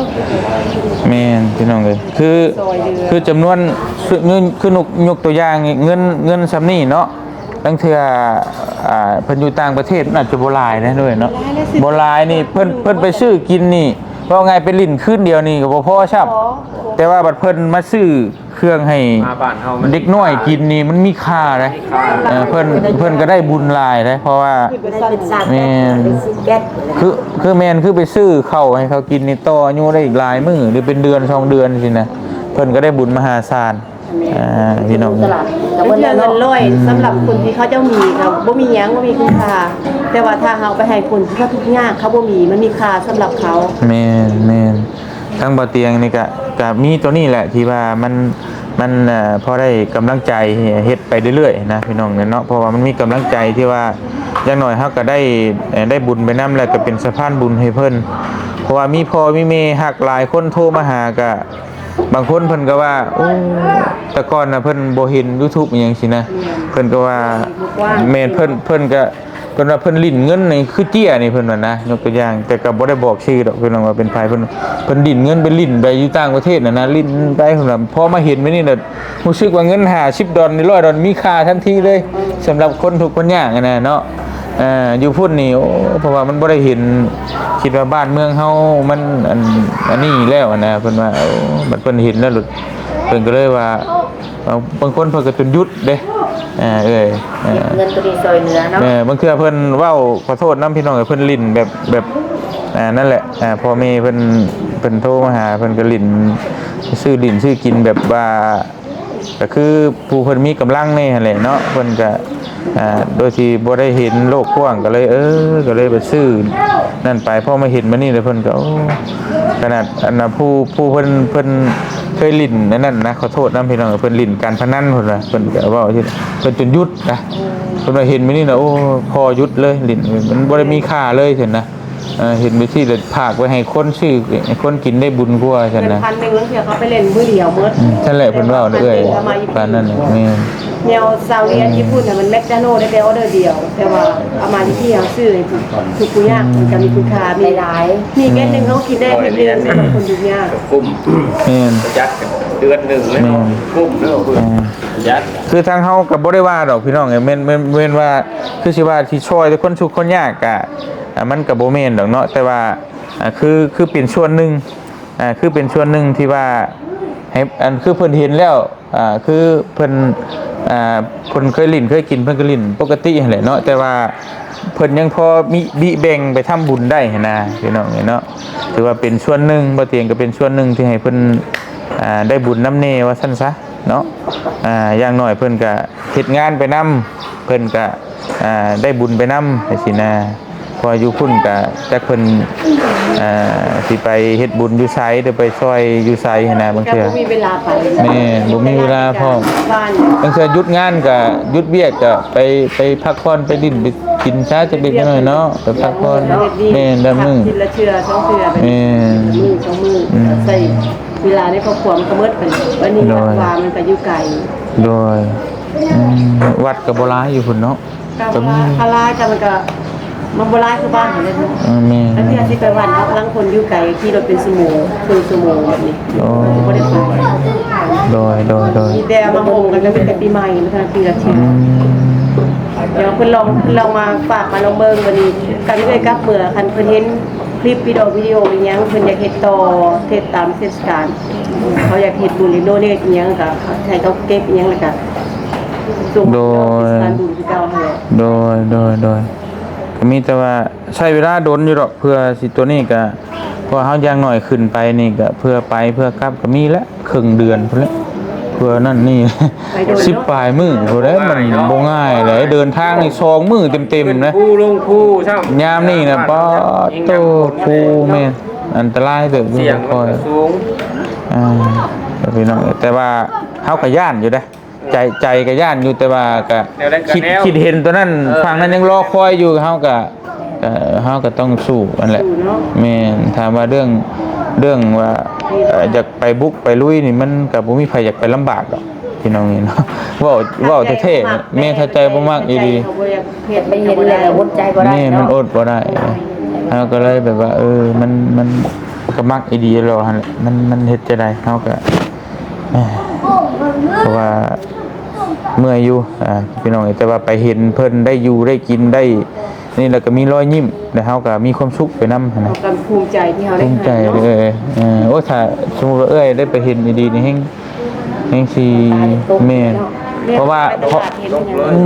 ແມ່ນ ພີ່ນ້ອງເອີຍ ຄື ຊ່ອຍເຫຼືອ ຄືຈຳນວນ ຄື ຄືຍົກ ຍົກຕົວຢ່າງ ເງິນ ເງິນສ່ຳນີ້ເນາະ ລາງເທື່ອ ອ່າ ເພິ່ນຢູ່ຕ່າງປະເທດ ມັນອາດຈະບໍ່ຫຼາຍເດ້ດ້ວຍເນາະ ບໍ່ຫຼາຍນີ້ ເພິ່ນ ເພິ່ນໄປຊື້ກິນນີ້ ເວົ້າງ່າຍໄປຫຼິ້ນຄືນດຽວນີ້ກໍບໍ່ພໍຊ້ຳ. ແຕ່ວ່າບັດເພິ່ນມາຊື້ເຄື່ອງໃຫ້ ມາບ້ານເຮົາມັນ ເດັກນ້ອຍກິນນີ້ ມັນມີຄ່າເດ້. ມີຄ່າ ເອີ ເພິ່ນ ເພິ່ນກໍໄດ້ບຸນຫຼາຍເດ້ ເພາະວ່າ ແມ່ນ ຄື ຄືແມ່ນ ຄືໄປຊື້ເຂົ້າໃຫ້ເຂົາກິນນີ້ ຕໍ່ອາຍຸໄດ້ອີກຫຼາຍມື້ ຫຼືເປັນເດືອນສອງເດືອນຊີ້ນະ ເພິ່ນກໍໄດ້ບຸນມະຫາສານ. ອ່າ ພີ່ນ້ອງ ເທື່ອເງິນຮ້ອຍ ອືມ ສຳລັບຄົນທີ່ເຂົາເຈົ້າມີກໍບໍ່ມີຫຍັງ ບໍ່ມີຄຸນຄ່າ ແຕ່ວ່າຖ້າເຮົາໄປໃຫ້ຄົນທີ່ເຂົາທຸກຍາກ ເຂົາບໍ່ມີ ມັນມີຄ່າສຳລັບເຂົາ. ແມ່ນ ແມ່ນ ທາງບ່າວຕຽງນີ້ກະ ກະມີໂຕນີ້ແຫຼະ ທີ່ວ່າມັນ ມັນ ເອີ ພໍໄດ້ກຳລັງໃຈເຮັດໄປເລື້ອຍໆນະ ພີ່ນ້ອງເນາະ ເພາະວ່າມັນມີກຳລັງໃຈທີ່ວ່າ ຢ່າງໜ້ອຍເຮົາກະໄດ້ ເອີ ໄດ້ບຸນໄປນຳ ແລ້ວກະເປັນສະພານບຸນໃຫ້ເພິ່ນ ເພາະວ່າມີພໍ່ມີແມ່ຮັກຫຼາຍຄົນໂທມາຫາ ກະ ບາງຄົນເພິ່ນກໍວ່າ ໂອ້ ແຕ່ກ່ອນນະເພິ່ນບໍ່ເຫັນຢູທູບອີ່ຫຍັງຊີ້ນະ ເພິ່ນກໍວ່າ ແມ່ນ ເພິ່ນ ເພິ່ນກໍ ເພິ່ນວ່າເພິ່ນຫຼິ້ນເງິນນີ້ຄືເຈ້ຍນີ້ ເພິ່ນວ່ານະ ຍົກຕົວຢ່າງ ແຕ່ກໍບໍ່ໄດ້ບອກຊື່ດອກ ເພິ່ນວ່າເປັນໃຜ ເພິ່ນ ເພິ່ນຫຼິ້ນເງິນໄປຫຼິ້ນໄປຢູ່ຕ່າງປະເທດນະນະ ຫຼິ້ນໄປ ເພິ່ນວ່າ ພໍມາເຫັນແບບນີ້ລະ ຮູ້ສຶກວ່າເງິນຫ້າສິບດອນ ຮ້ອຍດອນ ມີຄ່າທັນທີເລີຍ ສຳລັບຄົນທຸກຄົນຍາກຫັ້ນນະເນາະ. ເອີ ຢູ່ພຸ້ນນີ້ ໂອ້ ເພາະວ່າມັນບໍ່ໄດ້ເຫັນ ຄິດວ່າບ້ານເມືອງເຮົາມັນ ອັນ ອັນນີ້ແລ້ວຫັ້ນນະ ເພິ່ນວ່າ ໂອ້ ບັດເພິ່ນເຫັນແລ້ວ ເພິ່ນກໍເລີຍວ່າ ເອົາ ບາງຄົນເພິ່ນກໍຈົນຢຸດເດ້ ເອີ ເອີຍ ເອີ ເງິນໂຕນີ້ຊ່ອຍເຫຼືອເນາະ. ເອີ ບາງເທື່ອເພິ່ນເວົ້າ ຂໍໂທດນຳພີ່ນ້ອງ ເພິ່ນຫຼິ້ນແບບ ແບບ ອ່າ ນັ້ນແຫຼະ ອ່າ ພໍ່ແມ່ເພິ່ນ ເພິ່ນໂທມາຫາ ເພິ່ນກໍຫຼິ້ນ ຊື້ຫຼິ້ນຊື້ກິນແບບວ່າ ກໍຄືຜູ້ເພິ່ນມີກຳລັງແດ່ຫັ້ນແຫຼະເນາະ ເພິ່ນກໍ ອ່າ ໂດຍທີ່ບໍ່ໄດ້ເຫັນໂລກກວ້າງ ກໍເລີຍ ເອີ ກໍເລີຍໄປຊື້ນັ້ນໄປ ພໍມາເຫັນມານີ້ແລ້ວ ເພິ່ນກໍ ໂອ້ ຂະໜາດ ອັນນ່າ ຜູ້ ຜູ້ເພິ່ນ ເພິ່ນເຄີຍຫຼິ້ນອັນນັ້ນນະ ຂໍໂທດນຳພີ່ນ້ອງ ເພິ່ນຫຼິ້ນການພະນັນ ເພິ່ນວ່າ ເພິ່ນກໍເວົ້າ ເພິ່ນຈົນຢຸດນະ ເພິ່ນວ່າເຫັນມານີ້ນະ ໂອ້ ພໍຢຸດເລີຍ ຫຼິ້ນ ມັນບໍ່ໄດ້ມີຄ່າເລີຍ ເພິ່ນນະ. ເອີ ເຫັນໄປຊີ້ແລ້ວ ຝາກໄວ້ໃຫ້ຄົນຊື້ ໃຫ້ຄົນກິນໄດ້ບຸນກວ່າຊັ້ນນະ. ເງິນພັນໜຶ່ງ ລາງເທື່ອເຂົາໄປຫຼິ້ນມື້ດຽວໝົດ. ອືມ ຊັ້ນແຫຼະ ເພິ່ນເວົ້າເອື້ອຍ ປານນັ້ນແຫຼະ. ແມ່ນ ແນວຊາວຫຼຽນ ອືມ ຍີ່ປຸ່ນນະ ມັນແມັກຈາໂນໄດ້ແຕ່ອໍເດີດຽວ ແຕ່ວ່າເອົາມາຢູ່ທີ່ເຮົາຊື້ໃຫ້ຜູ້ ທຸກຜູ້ຍາກ ອືມ ມັນກໍມີຄຸນຄ່າ ມີຫຼາຍ ມີເມັດໜຶ່ງເຮົາກິນໄດ້ເມັດໜຶ່ງ ເຮົາຄົນທຸກຍາກ ກໍຄຸ້ມ ແມ່ນ ປະຢັດເດືອນໜຶ່ງແລ້ວ ແມ່ນ ເນາະ ຄຸ້ມເນາະ ແມ່ນ ປະຢັດ ຄືທາງເຮົາກໍບໍ່ໄດ້ວ່າດອກພີ່ນ້ອງເອີຍ ແມ່ນ ແມ່ນ ແມ່ນວ່າ ຄືຊິວ່າຊິຊ່ອຍແຕ່ຄົນທຸກຄົນຍາກກະ ອ່າ ມັນກໍບໍ່ແມ່ນດອກເນາະ ແຕ່ວ່າ ອ່າ ຄື ຄືເປັນສ່ວນໜຶ່ງ ອ່າ ຄືເປັນສ່ວນໜຶ່ງທີ່ວ່າໃຫ້ ອັນ ຄືເພິ່ນເຫັນແລ້ວ ອ່າ ຄືເພິ່ນ ອ່າ ເພິ່ນເຄີຍຫຼິ້ນເຄີຍກິນ ເພິ່ນກໍຫຼິ້ນປົກກະຕິຫັ້ນແຫຼະເນາະ ແຕ່ວ່າເພິ່ນຍັງພໍມີ ບິແບ່ງໄປທຳບຸນໄດ້ຫັ້ນນະ ພີ່ນ້ອງເອີຍເນາະ ຖືວ່າເປັນສ່ວນໜຶ່ງ ບ່າວຕຽງກໍເປັນສ່ວນໜຶ່ງທີ່ໃຫ້ເພິ່ນ ອ່າ ໄດ້ບຸນນຳແດ່ວ່າຊັ້ນຊະເນາະ ອ່າ ຢ່າງໜ້ອຍເພິ່ນກໍເຮັດງານໄປນຳ ເພິ່ນກໍ ອ່າ ໄດ້ບຸນໄປນຳ ຈັ່ງຊີ້ນະ ເພາະວ່າຢູ່ພຸ້ນກະຈັກເພິ່ນ ເອີ ຊິໄປເຮັດບຸນຢູ່ໃສ ຫຼືໄປຊ່ອຍຢູ່ໃສຫັ້ນນະ ບາງເທື່ອ ບໍ່ມີເວລາໄປ ແມ່ນ ບໍ່ມີເວລາພ້ອມ ບາງເທື່ອຢຸດງານກະຢຸດວຽກກະໄປ ໄປພັກຜ່ອນ ໄປຫຼິ້ນ ໄປກິນຊາຈັກເລັກນ້ອຍເນາະ ໄປພັກຜ່ອນ ແມ່ນ ແບບມື້ ກິນລະເທື່ອສອງເທື່ອ ແມ່ນ ມື້ສອງມື້ ອືມ ໃຊ້ເວລາໃນຄອບຄົວມັນກໍໝົດໄປ ບັດນີ້ ໂດຍ ວັດວາມັນກໍຢູ່ໄກ ໂດຍ ອືມ ວັດກໍບໍ່ຫຼາຍຢູ່ພຸ້ນເນາະ ກໍ ກໍມີ ວ່າ ຄາລາ ແຕ່ມັນກໍ ມັນບໍ່ຫຼາຍຄືບ້ານເຮົາເດ້ເນາະ ເອີ ແມ່ນ ແລ້ວທີ່ເຮົາຊິໄປວັດເນາະ ລາງຄົນຢູ່ໄກ ຂີ່ລົດເປັນຊົ່ວໂມງ ເຄິ່ງຊົ່ວໂມງແບບນີ້ ໂອ້ ບໍ່ໄດ້ໄປ ໂດຍ ໂດຍ ໂດຍ ມີແຕ່ມາໂຮມກັນກໍມີແຕ່ປີໃໝ່ ມື້ທາງປີລະເທື່ອ ອືມ ດຽວເພິ່ນລອງ ເພິ່ນລອງມາຝາກມາລອງເບິ່ງ ບັດນີ້ຄັນເອື້ອຍກັບເມືອ ຄັນເພິ່ນເຫັນຄລິບວິດີໂອ ວິດີໂອອີ່ຫຍັງ ເພິ່ນຢາກເຮັດຕໍ່ ເຮັດຕາມເທດສະການ ເຂົາຢາກເຮັດບຸນເຮັດໂດເນດອີ່ຫຍັງ ກໍໃຫ້ເຂົາເກັບອີ່ຫຍັງ ແລ້ວກໍ ໂດຍ ໂດຍ ໂດຍ ໂດຍ ກໍມີແຕ່ວ່າໃຊ້ເວລາດົນຢູ່ດອກ ເພື່ອຊິຕົວນີ້ກໍ ເພາະເຮົາຢ່າງໜ້ອຍຂຶ້ນໄປນີ້ກໍ ເພື່ອໄປເພື່ອກັບກໍມີແຫຼະ ເຄິ່ງເດືອນພຸ້ນແຫຼະ ເພື່ອນັ້ນນີ້ ໄປໂດນເນາະ ສິບປາຍມື້ພຸ້ນແຫຼະ ມັນບໍ່ງ່າຍເດ້ ເດີນທາງນີ້ສອງມື້ເຕັມໆນະ ຂຶ້ນພູລົງພູຊ້ຳ ຍາມນີ້ນະ ປາດໂທ້ ພູແມ່ນອັນຕະລາຍເຕີບຢູ່ ຄ່ອຍ ອ່າ ພີ່ນ້ອງ ແຕ່ວ່າເຮົາກໍຢ້ານຢູ່ເດ້ ໃຈ ໃຈກໍຢ້ານຢູ່ ແຕ່ວ່າກໍ ແນວໃດກໍ ຄິດ ແນວ ຄິດເຫັນຕົວນັ້ນ ເອີ ຝັ່ງນັ້ນຍັງລໍຄອຍຢູ່ ເຮົາກໍ ເອີ ເຮົາກໍຕ້ອງສູ້ຫັ້ນແຫຼະ ສູ້ເນາະ ແມ່ນ ຖາມວ່າເລື່ອງ ເລື່ອງວ່າ ເອີ ຢາກໄປບຸກໄປລຸຍນີ້ ມັນກໍບໍ່ມີໃຜຢາກໄປລຳບາກດອກ ພີ່ນ້ອງເອີຍເນາະ ເວົ້າ ເວົ້າແທ້ໆ ແມ່ນຖ້າໃຈບໍ່ມັກອີ່ຫຼີ ເຮັດໄປເຫັນແລ້ວກໍອົດໃຈບໍ່ໄດ້ ແມ່ນ ເນາະ ມັນອົດບໍ່ໄດ້ ເຮົາກໍເລີຍແບບວ່າ ເອີ ມັນ ມັນກໍມັກອີ່ຫຼີແລ້ວຫັ້ນແຫຼະ ມັນ ມັນເຮັດຈັ່ງໃດ ເຮົາກໍ ເອີ ເພາະວ່າເມື່ອຍຢູ່ ອ່າ ພີ່ນ້ອງເອີຍ ແຕ່ວ່າໄປເຫັນເພິ່ນໄດ້ຢູ່ໄດ້ກິນໄດ້ນີ້ ແລ້ວກໍມີລອຍຍິ້ມ ແລ້ວເຮົາກໍມີຄວາມສຸກໄປນຳຫັ້ນນະ ເຮົາກໍພູມໃຈທີ່ເຮົາໄດ້ ພູມໃຈ ໃຫ້ເນາະ ເອີ ເອີ ໂອ້ ຖ້າສົມມຸດວ່າເອື້ອຍໄດ້ໄປເຫັນອີ່ດີນີ້ແຮງ ແຮງຊິ ຕາຕົກ ແມ່ນ ເນາະ ເພາະວ່າ ເພາະ ເຫັນ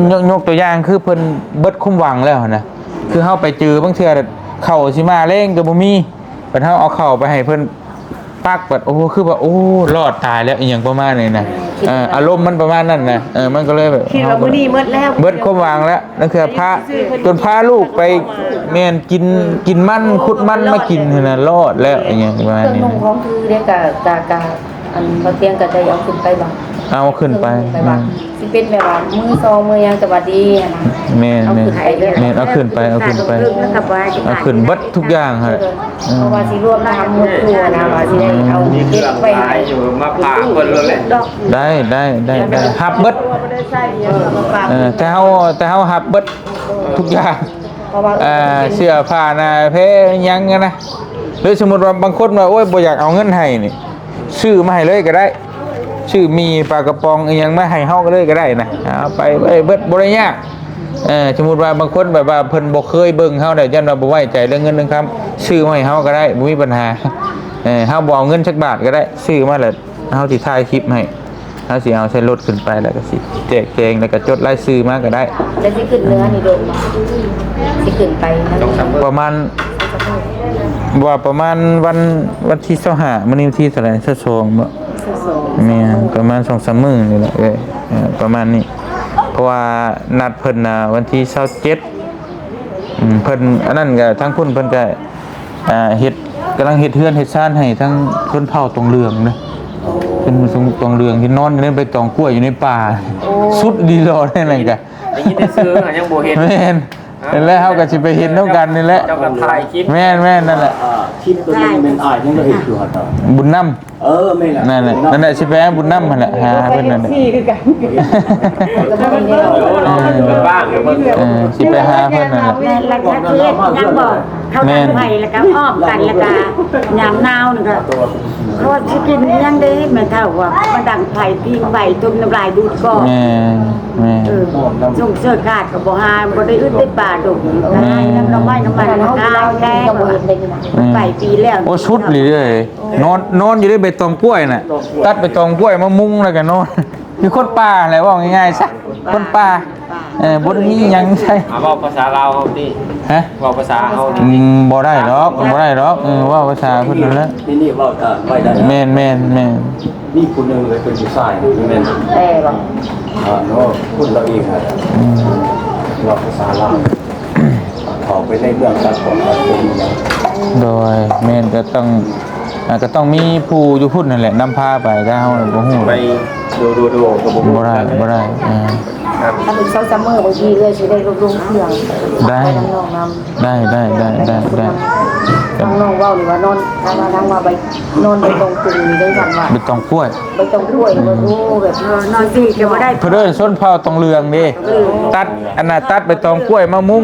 ຫຍັງ ຍົກ ຍົກຕົວຢ່າງຄືເພິ່ນເບິດຄວາມຫວັງແລ້ວຫັ້ນນະ ຄືເຮົາໄປເຈີບາງເທື່ອເຂົ້າຊິມາແລງກໍບໍ່ມີ ບັດເຮົາເອົາເຂົ້າໄປໃຫ້ເພິ່ນປັກ ບັດ ໂອ້ ຄືວ່າ ໂອ້ ລອດຕາຍແລ້ວ ອີ່ຫຍັງປະມານນີ້ນະ ເອີ ອາລົມມັນປະມານນັ້ນນະ ເອີ ມັນກໍເລີຍແບບ ຄິດວ່າມື້ນີ້ໝົດແລ້ວ ເບິດຄວາມຫວັງແລ້ວ ນັ້ນຄືພາ ຈົນພາລູກໄປ ແມ່ນ ກິນ ກິນມັນ ຂຸດມັນມາກິນຫັ້ນນະ ລອດແລ້ວ ອີ່ຫຍັງປະມານນີ້ ເຄື່ອງນຸ່ງຂອງຖືເດ້ ກະ ກະ ກະ ອັນ ບໍ່ຕຽງກະໄດ້ເອົາຂຶ້ນໄປບໍ່? ເອົາຂຶ້ນໄປ ເອົາຂຶ້ນໄປບໍ່? ອືມ ຊິເປັນແບບວ່າມືສອງມືຫຍັງກໍວ່າດີຫັ້ນນະ ແມ່ນໆ ເອົາຂຶ້ນໄປເລີຍ ແມ່ນ ເອົາຂຶ້ນໄປ ເອົາຂຶ້ນໄປ ເອົາຂຶ້ນເບິດທຸກຢ່າງຫັ້ນແຫຼະ ເອີ ເພາະວ່າຊິລວມທັງໝົດຄົວນະ ວ່າຊິໄດ້ເອົາເກັບໄວ້ໃຫ້ ມາຝາກເພິ່ນໂລດແຫຼະ ໄດ້ ໄດ້ ໄດ້ ໄດ້ ຮັບເບິດ ເອີ ແຕ່ເຮົາ ແຕ່ເຮົາຮັບເບິດທຸກຢ່າງ ເພາະວ່າ ອ່າ ເສື້ອຜ້າໜ້າແພຫຍັງຫັ້ນນະ ຫຼືສົມມຸດວ່າບາງຄົນວ່າ ໂອ້ຍ ບໍ່ຢາກເອົາເງິນໃຫ້ນີ້ ຊື້ມາໃຫ້ເລີຍກໍໄດ້ ຊື້ໝີ່ປາກະປ໋ອງອີ່ຫຍັງມາໃຫ້ເຮົາກໍເລີຍກໍໄດ້ນະ ເອົາໄປເບິດ ບໍ່ໄດ້ຍາກ ເອີ ສົມມຸດວ່າບາງຄົນແບບວ່າເພິ່ນບໍ່ເຄີຍເບິ່ງເຮົາແລ້ວ ຢ້ານວ່າບໍ່ໄວ້ໃຈເລື່ອງເງິນເລື່ອງຄຳ ຊື້ມາໃຫ້ເຮົາກໍໄດ້ ບໍ່ມີບັນຫາ ເອີ ເຮົາບໍ່ເອົາເງິນຈັກບາດກໍໄດ້ ຊື້ມາແລ້ວເຮົາຊິຖ່າຍຄລິບໃຫ້ ເຮົາຊິເອົາໃສ່ລົດຂຶ້ນໄປ ແລ້ວກໍຊິແຈກແຈງ ແລ້ວກໍຈົດລາຍຊື່ມາກໍໄດ້ ແລ້ວຊິຂຶ້ນເຮືອນີ້ໂດນບໍ່? ຊິຂຶ້ນໄປນຳ ປະມານ ວ່າປະມານວັນ ວັນທີຊາວຫ້າ ມື້ນີ້ວັນທີເທົ່າໃດ? ຊາວສອງບໍ່? ຊາວສອງ ແມ່ນ ປະມານສອງສາມມື້ນີ້ແຫຼະ ເອີ ເອີ ປະມານນີ້ ເພາະວ່ານັດເພິ່ນນະ ວັນທີຊາວເຈັດ ອືມ ເພິ່ນ ອັນນັ້ນກໍ ທາງພຸ້ນເພິ່ນກໍ ອ່າ ເຮັດ ກຳລັງເຮັດເຮືອນເຮັດຊານໃຫ້ທາງຊົນເຜົ່າຕົງເຫຼືອງເດ້ ເປັນຊົນຕົງເຫຼືອງທີ່ນອນຢູ່ໃນໃບຕອງກ້ວຍຢູ່ໃນປ່າ ໂອ້ ສຸດດີຫຼໍ່ແທ້ນັ້ນກະ ໄດ້ຍິນແຕ່ຊື່ ຍັງບໍ່ເຫັນ ແມ່ນ ນັ້ນແຫຼະ ເຮົາກໍຊິໄປເຫັນນຳກັນນີ້ແຫຼະ. ເຈົ້າກໍຖ່າຍຄລິບ ແມ່ນໆ ນັ້ນແຫຼະ. ອ່າ ຄລິບຕົວນີ້ແມ່ນອ້າຍຍັງກໍເຮັດຢູ່ຫັ້ນ. ບຸນນຳ. ເອີ ແມ່ນແຫຼະ ນັ້ນແຫຼະ ນັ້ນແຫຼະ ຊິໄປຫາບຸນນຳຫັ້ນແຫຼະ ຫາເພິ່ນນັ້ນແຫຼະ. ເອີ ຊິໄປຫາເພິ່ນນັ້ນແຫຼະ. ແມ່ນລະ ກໍຄືເຮັດຫຍັງບໍ່ ເຂົາ ແມ່ນ ດັງໄຟ ແລ້ວກໍອ້ອມກັນ ແລ້ວກໍຍາມໜາວນີ້ກໍ ເຂົາວ່າຊິກິນອີ່ຫຍັງເດ້ ແມ່ເຖົ້າວ່າ ມາດັງໄຟ ຜິງໄຟ ຕົ້ມນ້ຳລາຍດູດກ່ອນ. ແມ່ນ ແມ່ນ ເອີ ຊົງເຊີຍກາດກໍບໍ່ຫາ ບໍ່ໄດ້ອຶດໄດ້ປາດົກ ແມ່ນ ນ້ຳໜໍ່ໄມ້ ນ້ຳມັນ ກາຍແລ້ວ ແມ່ນ ໄປປີແລ້ວ. ໂອ້ ສຸດອີ່ຫຼີເດ້. ນອນ ນອນຢູ່ໃນໃບຕອງກ້ວຍນະ ຕັດໃບຕອງກ້ວຍມາມຸງແລ້ວກໍນອນ ຄືຄົນປ່າແຫຼະ ເວົ້າງ່າຍໆຊະ ຄົນປ່າ. ເອີ ບໍ່ໄດ້ມີຫຍັງໃສ່ ອ່າ ເວົ້າພາສາລາວເຮົາຕິ. ຮະ? ເວົ້າພາສາເຮົານີ້ ອືມ ບໍ່ໄດ້ດອກ ບໍ່ໄດ້ດອກ. ເອີ ເວົ້າພາສາເພິ່ນນັ້ນແຫຼະ. ນີ້ ນີ້ເວົ້າຕາມໄວ້ໄດ້. ແມ່ນໆໆ. ມີຜູ້ໜຶ່ງເລີຍເປັນຜູ້ຊາຍນີ້ແມ່ນ ແຕ່ວ່າ ອ່າ ເນາະ ຄົນລາວເອງນະ. ອືມ ເວົ້າພາສາລາວ ເຂົ້າໄປໃນເມືອງຕ່າງໆ ກໍບໍ່ມີຫຍັງ. ໂດຍ ແມ່ນ ກໍຕ້ອງ ອ່າ ກໍຕ້ອງມີຜູ້ຢູ່ພຸ້ນນັ້ນແຫຼະນຳພາໄປ ຖ້າເຮົາບໍ່ຮູ້ ໄປໂດໆໆ ກໍບໍ່ຮູ້ ບໍ່ໄດ້ ບໍ່ໄດ້. ອ່າ ຖ້າເປັນເຊົ້າຊັມເມີ ບາງທີເອື້ອຍຊິໄດ້ລົດລົງເຄື່ອງ ໄດ້ ໄປນຳນ້ອງນຳ. ໄດ້ ໄດ້ ໄດ້ ໄດ້ ໄດ້. ທາງນ້ອງເວົ້ານີ້ວ່ານອນ ທາງວ່າ ທາງວ່າໃບ ນອນໃບຕອງຕຸງນີ້ເດ້ ທາງວ່າ ໃບຕອງກ້ວຍ ໃບຕອງກ້ວຍ. ອືມ ວ່າ ໂອ້ ແບບ ເອີ ນອນຊິກໍບໍ່ໄດ້ ເພິ່ນເອີ້ນຊົນເຜົ່າຕອງເຫຼືອງເດ້. ເອີ ຕັດ ອັນນ່າ ຕັດໃບຕອງກ້ວຍມາມຸງ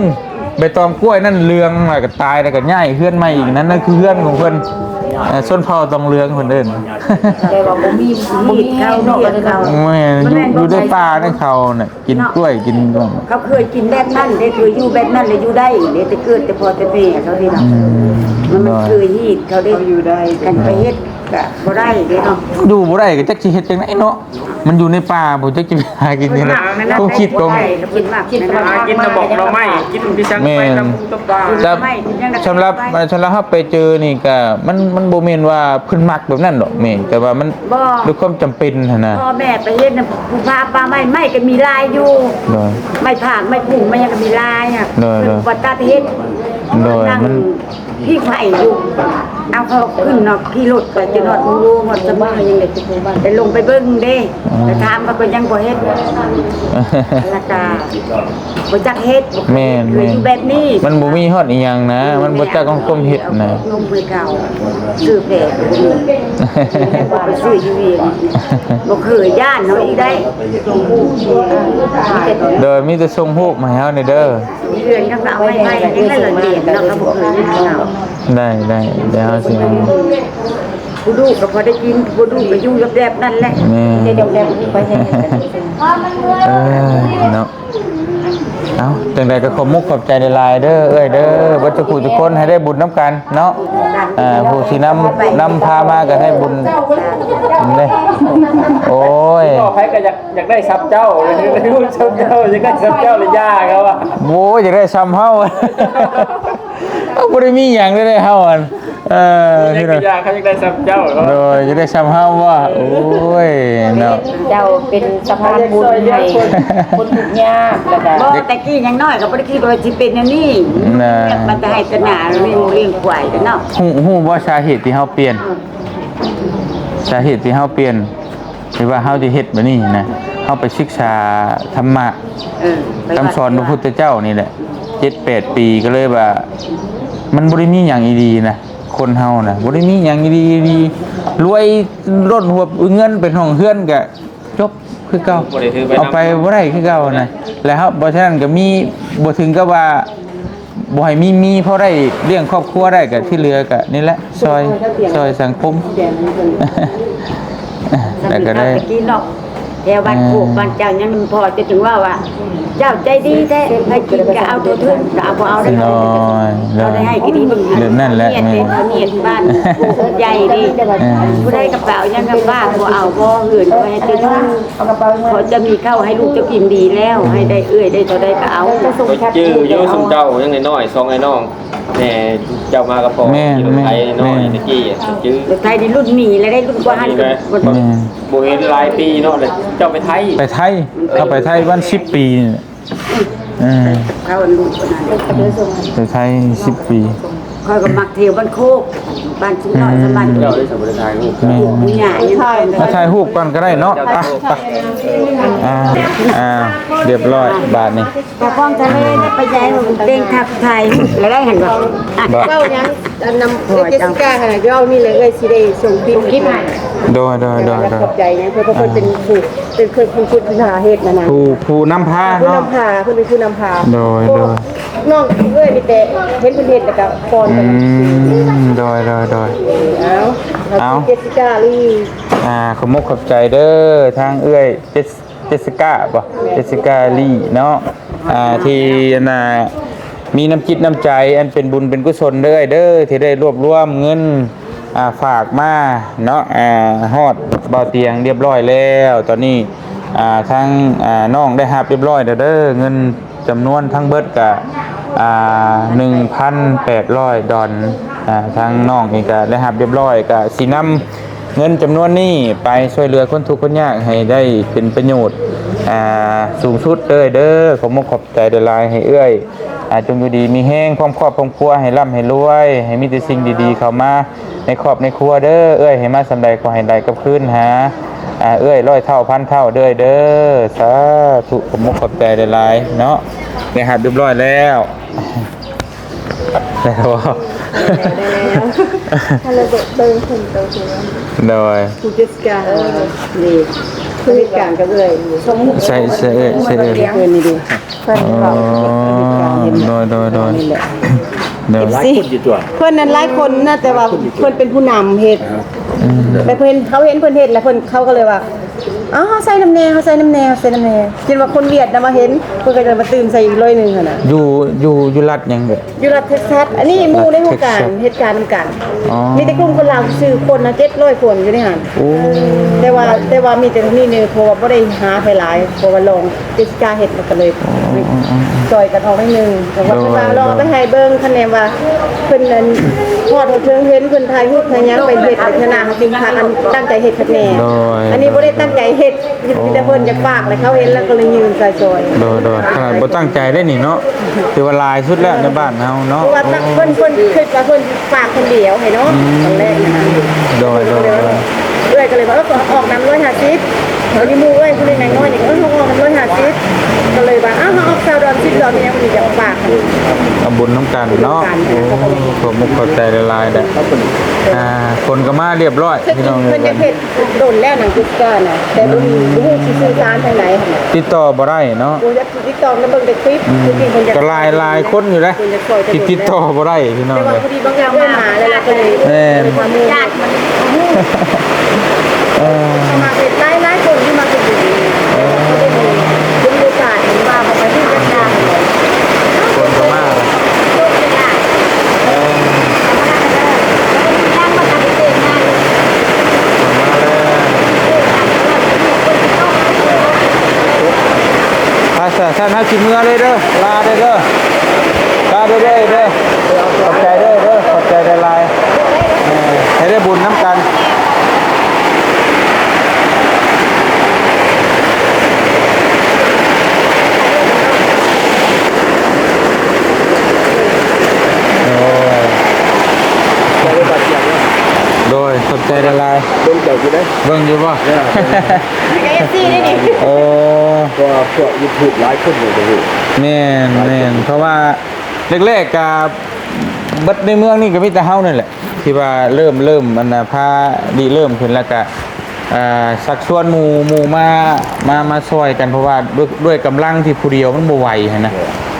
ໃບຕອງກ້ວຍນັ້ນເຫຼືອງ ແລ້ວກໍຕາຍ ແລ້ວກໍຍ້າຍເຮືອນໃໝ່ອີກ. ນັ້ນ ນັ້ນຄືເຮືອນຂອງເພິ່ນ. ເອີ ຊົນເຜົ່າຕອງເຫຼືອງເພິ່ນເອີ້ນ. ແຕ່ວ່າບໍ່ມີ ບໍ່ມີເຂົາເນາະ ເຂົາ ແມ່ນ ຢູ່ ຢູ່ໃນປ່າໃນເຂົານະ. ກິນກ້ວຍ ເນາະ ກິນ ເຂົາເຄີຍກິນແບບນັ້ນເດ້ ເຄີຍຢູ່ແບບນັ້ນແລ້ວຢູ່ໄດ້ເດ້ ແຕ່ເກີດແຕ່ພໍ່ແຕ່ແມ່ເຂົາເດ້ເນາະ. ອືມ ມັນ ມັນເຄີຍຮີດເຂົາເດ້ ຢູ່ໄດ້ ຄັນໄປເຮັດກະບໍ່ໄດ້ເດ້ເນາະ. ຢູ່ບໍ່ໄດ້ກໍຈັກຊິເຮັດຈັ່ງໃດເນາະ ມັນຢູ່ໃນປ່າພຸ້ນ ຈັກຊິໄປຫາກິນຈັ່ງໃດ. ຄວາມຄິດຂອງ ກິນໝາກ ກິນໝາກ ກິນໜໍ່ໄມ້ ກິນພິສັງ ແມ່ນ ໄປຕຳ ແຕ່ສຳລັບ ສຳລັບເຮົາໄປເຈີນີ້ກະ ມັນ ມັນບໍ່ແມ່ນວ່າເພິ່ນມັກແບບນັ້ນດອກແມ່ ແຕ່ວ່າມັນ ບໍ່ ດ້ວຍຄວາມຈຳເປັນຫັ້ນນະ. ພໍ່ແມ່ໄປເຮັດນຳ ປູກປ່າ ປ່າໄມ້ ໄມ້ກໍມີຫຼາຍຢູ່. ໂດຍ ໄມ້ຜາກ ໄມ້ພຸງ ໄມ້ຫຍັງກໍມີຫຼາຍ. ໂດຍ ເພິ່ນບໍ່ຕັດເຮັດ. ໂດຍ ມັນ ພິງໄຟຢູ່ ເອົາເຂົາຂຶ້ນເນາະ ຂີ່ລົດໄປຈົນຮອດ ໂອ້ ຮອດສະເໝີ ຍັງໄດ້ໄປລົງໄປເບິ່ງເດ້. ອືມ ໄປຖາມເຂົາກໍຍັງບໍ່ເຮັດ ແລ້ວກໍ ບໍ່ຈັກເຮັດ. ແມ່ນໆ ເຄີຍຢູ່ແບບນີ້ ມັນບໍ່ມີຮອດອີ່ຫຍັງນະ ມັນບໍ່ຈັກຄວາມເຮັດນະ. ນົມເພິ່ນເກົ່າ ຊື້ແພກໍບໍ່ມີ ໄປຊື້ຢູ່ວຽງ ບໍ່ເຄີຍ ຢ້ານເຮົາອີກໄດ໋. ໂດຍ ມີແຕ່ສົ່ງຮູບມາໃຫ້ເຮົາແດ່ເດີ. ເຮືອນກໍເອົາໄວ້ໃໝ່ ຍັງໃຫ້ລະລຽນເນາະ ກໍບໍ່ເຄີຍເຫັນເນາະ. ໄດ້ໆ ດຽວເຮົາຊິ ຜູ້ດຸກໍພໍໄດ້ກິນ ຜູ້ດຸກໍຢູ່ແບບໆນັ້ນແຫຼະ. ແມ່ນ ເອີ ເນາະ. ເອົາ ຈັ່ງໃດກໍຂອບມຸກຂອບໃຈຫຼາຍໆເດີ ເອື້ອຍເດີ ເບິດທຸກຜູ້ທຸກຄົນ ໃຫ້ໄດ້ບຸນນຳກັນເນາະ. ເອີ ຜູ້ທີ່ນຳ ນຳພາມາກໍໃຫ້ບຸນເດ້. ໂອ້ຍ ໃຜກໍຢາກ ຢາກໄດ້ຊ່ຳເຈົ້າ ຢາກໄດ້ຊ່ຳເຈົ້າ ຢາກໄດ້ຊ່ຳເຈົ້າລະຢ່າ ເຂົາວ່າ. ໂອ້ຍ ຢາກໄດ້ຊ່ຳເຮົາ ເຮົາບໍ່ໄດ້ມີຫຍັງເດ້ເຮົາ ອັນ ເອີ ຄືວ່າຢາກ ເຂົາຢາກໄດ້ຊ່ຳເຈົ້າ ໂດຍ ຢາກໄດ້ຊ່ຳເຮົາວ່າ. ໂອ້ຍ ເນາະ ເຈົ້າເປັນສະພານບຸນໃຫ້ຄົນທຸກຍາກ ແລ້ວກໍ ບໍ່ ແຕ່ກີ້ຍັງນ້ອຍກໍບໍ່ໄດ້ຄິດວ່າຊິເປັນແນວນີ້ນະ ມັນຈະໃຫ້ຕະໜາລ້ຽງງົວລ້ຽງຄວາຍກັນເນາະ. ຮູ້ ຮູ້ບໍ່ສາເຫດທີ່ເຮົາປ່ຽນ ສາເຫດທີ່ເຮົາປ່ຽນ ທີ່ວ່າເຮົາຈະເຮັດແບບນີ້ນະ ເຮົາໄປສຶກສາທຳມະ ເອີ ໄປ ຄຳສອນພະພຸດທະເຈົ້ານີ້ແຫຼະ ເຈັດແປດປີ ກໍເລີຍວ່າ ມັນບໍ່ໄດ້ມີຫຍັງອີ່ຫຼີນະ ຄົນເຮົານະ ບໍ່ໄດ້ມີຫຍັງອີ່ຫຼີ ລວຍລົ້ນຫົວ ເງິນເປັນຫ້ອງເຮືອນກະຈົບຄືເກົ່າ ບໍ່ໄດ້ຖືໄປນຳ ເອົາໄປບໍ່ໄດ້ຄືເກົ່ານະ. ແລ້ວເຮົາ ບໍ່ສະນັ້ນກໍມີ ບໍ່ເຖິງກັບວ່າ ບໍ່ໃຫ້ມີ ມີພໍໄດ້ລ້ຽງຄອບຄົວໄດ້ ກໍທີ່ເຫຼືອກໍນີ້ແຫຼະ ຊ່ອຍ ຊ່ອຍສັງຄົມ. ແລ້ວກໍໄດ້ ແຕ່ກີ້ເນາະ ແຖວບ້ານໂຄກ ເອີ ບ້ານເຈົ້າຍັງພໍຈະຈຶ່ງເວົ້າວ່າ ເຈົ້າໃຈດີແທ້ ໃຜກິນກໍເອົາທົ່ວເຖິງ ກໍເອົາບໍ່ເອົາໄດ້ ນ້ອຍ ເຮົາໄດ້ໃຫ້ກິນດີ ແບບນັ້ນແຫຼະ. ແມ່ນ ເຂົາເນຍດບ້ານໂຄກໃຫຍ່ເດ້ ເອີ ຜູ້ໃດກະເປົາຍັງກະຝາກ ບໍ່ເອົາບໍ່ ເຮືອນກໍໃຫ້ເຈົ້າຢູ່ ເຂົາຈະມີເຂົ້າໃຫ້ລູກເຈົ້າກິນດີແລ້ວ ໃຫ້ໄດ້ເອື້ອຍໄດ້ເທົ່າໃດກໍເອົາ. ຈື່ຢູ່ ຊຸມເຈົ້າຍັງນ້ອຍໆ ສອງອ້າຍນ້ອງ ແມ່ເຈົ້າມາກັບພໍ່ ແມ່ນ ຂີ່ລົດໄຖ ແມ່ນ ນ້ອຍ ແມ່ນ ແຕ່ກີ້ຈື່ ລົດໄຖນີ້ລຸ້ນມີແລ້ວໄດ໋ ລຸ້ນກວ່າຫັ້ນ ແມ່ນ ບໍ່ເຫັນຫຼາຍປີເນາະ ແລ້ວເຈົ້າໄປໄທ ໄປໄທ ເອີ ເຮົາໄປໄທປະມານສິບປີນີ້ແຫຼະ. ເອີ ເຂົາອັນລູກຄົນນັ້ນ ໄປໄທສິບປີ ຂ້ອຍກໍມັກທ່ຽວບ້ານໂຄກ ບ້ານຊຸມນ້ອຍກັບບ້ານ ເຈົ້າໄດ້ສຳບໍ່ໄດ້ຖ່າຍຮູບ ແມ່ນ ຜູ້ໃຫຍ່ ມາຖ່າຍຮູບກ່ອນກໍໄດ້ເນາະ ໄປ ໄປ ອ່າ ອ່າ ຮຽບຮ້ອຍບາດນີ້ ກະປ້ອງທະເລນະ ໄປໃຫຍ່ເປັນທັກທາຍຮູບແລ້ວໄດ້ຫັ້ນບໍ່ ບໍ່ ເວົ້າຫຍັງ ອັນນຳ ໂອ້ຍ ເຈສສິກ້າຫັ້ນນະ ເວົ້ານີ້ແຫຼະ ເອື້ອຍຊິໄດ້ສົ່ງຄລິບໃຫ້ ໂດຍ ໂດຍ ໂດຍ ຂອບໃຈຫຍັງ ເພິ່ນ ເພາະເພິ່ນເປັນຜູ້ ເປັນ ເພິ່ນເປັນຜູ້ນຳພາເຮັດຫັ້ນນະ ຜູ້ ຜູ້ນຳພາ ຜູ້ນຳພາ ເນາະ ເພິ່ນເປັນຜູ້ນຳພາ ໂດຍ ໂດຍ ນ້ອງເອື້ອຍມີແຕ່ເຫັນເພິ່ນເຮັດແລ້ວກໍຟ້ອນກັນ ອືມ ໂດຍ ໂດຍ ໂດຍ ເອົາ ເອົາ ເຈສສິກ້າລີ ອ່າ ຂອບມຸກຂອບໃຈເດີ ທາງເອື້ອຍເຈສ ເຈສສິກ້າບໍ ເຈສສິກ້າລີເນາະ ອ່າ ທີ່ອັນນ່າ ມີນ້ຳຈິດນ້ຳໃຈອັນເປັນບຸນເປັນກຸສົນເດີ ເອື້ອຍເດີ ທີ່ໄດ້ລວບລວມເງິນ ອ່າ ຝາກມາເນາະ ອ່າ ຮອດບ່າວຕຽງຮຽບຮ້ອຍແລ້ວ ຕອນນີ້ ອ່າ ທາງ ອ່າ ນ້ອງໄດ້ຮັບຮຽບຮ້ອຍແລ້ວເດີ ເງິນຈຳນວນທັງເບິດກະ ອ່າ ໜຶ່ງພັນແປດຮ້ອຍດອນ ອ່າ ທາງນ້ອງເອງກະໄດ້ຮັບຮຽບຮ້ອຍ ກະຊິນຳເງິນຈຳນວນນີ້ໄປຊ່ວຍເຫຼືອຄົນທຸກຄົນຍາກໃຫ້ໄດ້ເປັນປະໂຫຍດ ອ່າ ສູງສຸດເດີ ເດີ ຂອບມຸກຂອບໃຈຫຼາຍໆ ໃຫ້ເອື້ອຍ ອ່າ ຈົ່ງຢູ່ດີມີແຮງ ພ້ອມຄອບພ້ອມຄົວ ໃຫ້ລ່ຳໃຫ້ລວຍ ໃຫ້ມີແຕ່ສິ່ງດີໆເຂົ້າມາ ໃນຄອບໃນຄົວເດີ ເອື້ອຍໃຫ້ມາສ່ຳໃດຂໍໃຫ້ໄຫຼກັບຄືນຫາ ອ່າ ເອື້ອຍຮ້ອຍເທົ່າພັນເທົ່າເດີ ເດີ ສາທຸ ຂອບມຸກຂອບໃຈຫຼາຍໆເນາະ ໄດ້ຮັບຮຽບຮ້ອຍແລ້ວ ໄດ້ແລ້ວບໍ່? ໄດ້ແລ້ວ ໄດ້ແລ້ວ ໃຫ້ລະເບີດເບິ່ງເພິ່ນໂຕເພິ່ນ ໂດຍ ຜູ້ຈັດການ ເອີ ນີ້ ຜູ້ຈັດການກັບເອື້ອຍ ໃສ່ ໃສ່ເອື້ອຍ ໃສ່ເອື້ອຍ ເອີ ນີ້ເດ້. ເພິ່ນເວົ້າ ອໍ ໂດຍ ໂດຍ ໂດຍ ນີ້ແຫຼະ ໂດຍ ເອັຟຊີ ຫຼາຍຄົນຢູ່ຕົວະ ເພິ່ນນັ້ນຫຼາຍຄົນນະ ແຕ່ວ່າເພິ່ນເປັນຜູ້ນຳເຮັດ ອືມ ແຕ່ເພິ່ນ ເຂົາເຫັນເພິ່ນເຮັດແລ້ວ ເພິ່ນ ເຂົາກໍເລີຍວ່າ ເອົາ ເຮົາໃສ່ນຳແດ່ ເຮົາໃສ່ນຳແດ່ ເຮົາໃສ່ນຳແດ່ ຈົນວ່າຄົນຫວຽດນະມາເຫັນ ເພິ່ນກໍຈະມາຕື່ມໃສ່ອີກໜ້ອຍໜຶ່ງຫັ້ນນະ ຢູ່ ຢູ່ ຢູ່ລັດຫຍັງເອື້ອຍ? ຢູ່ລັດເທັກຊັສ ອັນນີ້ໝູ່ໃນໂຮງການ ເທັກຊັສ ເຮັດການນຳກັນ ອໍ ມີແຕ່ກຸ່ມຄົນລາວຊື່ໆ ຄົນນະ ເຈັດຮ້ອຍຄົນຢູ່ໃນຫັ້ນ ໂອ້ ແຕ່ວ່າ ແຕ່ວ່າມີແຕ່ນີ້ເນີ ເພາະວ່າບໍ່ໄດ້ຫາໃຜຫຼາຍ ເພາະວ່າລອງ ເຈສສິກ້າເຮັດ ແລ້ວກໍເລີຍ ອໍ ຊ່ອຍກັນອອກໜ້ອຍໜຶ່ງ ແຕ່ວ່າ ໂດຍ ເພິ່ນວ່າລອງເອົາໄປໃຫ້ເບິ່ງ ຄະແນນວ່າເພິ່ນນັ້ນຮອດເຖິງເຫັນເພິ່ນຖ່າຍຮູບຖ່າຍຫຍັງໄປເຮັດ ເທື່ອໜ້າເຮົາຈຶ່ງພາກັນຕັ້ງໃຈເຮັດຄັກແນ່ ໂດຍ ອັນນີ້ບໍ່ໄດ້ຕັ້ງໃຈເຮັດ ມີແຕ່ເພິ່ນຢາກຝາກ ແລ້ວເຂົາເຫັນແລ້ວກໍເລີຍຍື່ນໃສ່ຊ່ອຍ ໂດຍ ໂດຍ ຂະໜາດບໍ່ຕັ້ງໃຈໄດ້ນີ້ເນາະ ຖືວ່າຫຼາຍສຸດແລ້ວໃນບ້ານເຮົາເນາະ ເພາະວ່າເພິ່ນ ເພິ່ນຄິດວ່າເພິ່ນຝາກຄົນດຽວໃຫ້ນ້ອງ ອືມ ຕອນແລກນະ ໂດຍ ໂດຍ ໂດຍ ເອື້ອຍກໍເລີຍວ່າ ເອີ ອອກນຳຮ້ອຍຫ້າສິບ ອັນນີ້ໝູ່ເອື້ອຍຜູ້ເລັກນ້ອຍນີ້ ເອີ ອອກນຳຮ້ອຍຫ້າສິບ ກໍເລີຍວ່າ ເອົາ ເຮົາອອກຊາວດອນ ສິບດອນ ອີ່ຫຍັງນີ້ຢາກຝາກ ເອົາບຸນນຳກັນເນາະ ໂອ້ ຂອບມຸກຂອບໃຈຫຼາຍໆເດີ້ ອ່າ ຄົນກໍມາຮຽບຮ້ອຍ ເພິ່ນ ພີ່ນ້ອງ ເພິ່ນຢາກເຮັດ ດົນແລ້ວນະ ເຈສສິກ້ານະ ແຕ່ບໍ່ຮູ້ ອືມ ບໍ່ຮູ້ຊິສື່ສານທາງໃດຫັ້ນນະ ຕິດຕໍ່ບໍ່ໄດ້ເນາະ ໂອ້ຍ ຢາກຕິດຕໍ່ນຳເບິ່ງແຕ່ຄລິບ ອືມ ຄືເພິ່ນຢາກ ກໍຫຼາຍ ຫຼາຍຄົນຢູ່ເດ້ ເພິ່ນຢາກຊ່ອຍ ທີ່ຕິດຕໍ່ບໍ່ໄດ້ພີ່ນ້ອງ ແຕ່ວ່າພໍດີບາງຢ່າງມາແລ້ວກໍເລີຍ ແມ່ນ ຍາດມັນ ເອີ ສະໝັກເຮັດຫຼາຍໆຄົນທີ່ມາເຮັດຢູ່ນີ້ ເອີ ເພິ່ນໄດ້ມີໂອກາດເຫັນວ່າເຂົາໄປເຮັດຈັກຢ່າງ ຄົນກໍມາ ຄົນກໍມາ ເອີ ໄປຊະ ຊັ້ນເຮົາຊິເມືອເລີຍເດີ ລາເດີ ລາເດີເດີ ຂອບໃຈເດີ ເດີ ຂອບໃຈຫຼາຍໆ ເອີ ໃຫ້ໄດ້ບຸນນຳກັນ. ໂດຍ ໂດຍ ຂອບໃຈຫຼາຍໆ ເບິ່ງເຈົ້າຢູ່ເດ້ ເບິ່ງຢູ່ບໍ່? ເອີ ມີແຕ່ເອັຟຊີເດ້ນີ້ ໂອ້ ເພາະວ່າພວກຢູທູບຫຼາຍຄົນກໍຮູ້ ແມ່ນໆ ເພາະວ່າແລກໆກະເບິດໃນເມືອງນີ້ກໍມີແຕ່ເຮົານີ້ແຫຼະ ທີ່ວ່າເລີ່ມ ເລີ່ມ ອັນນ່າ ພາລິເລີ່ມຂຶ້ນ ແລ້ວກະ ອ່າ ຊັກຊວນໝູ່ ໝູ່ມາ ມາ ມາຊ່ອຍກັນ ເພາະວ່າດ້ວຍ ດ້ວຍກຳລັງທີ່ຜູ້ດຽວມັນບໍ່ໄຫວຫັ້ນນະ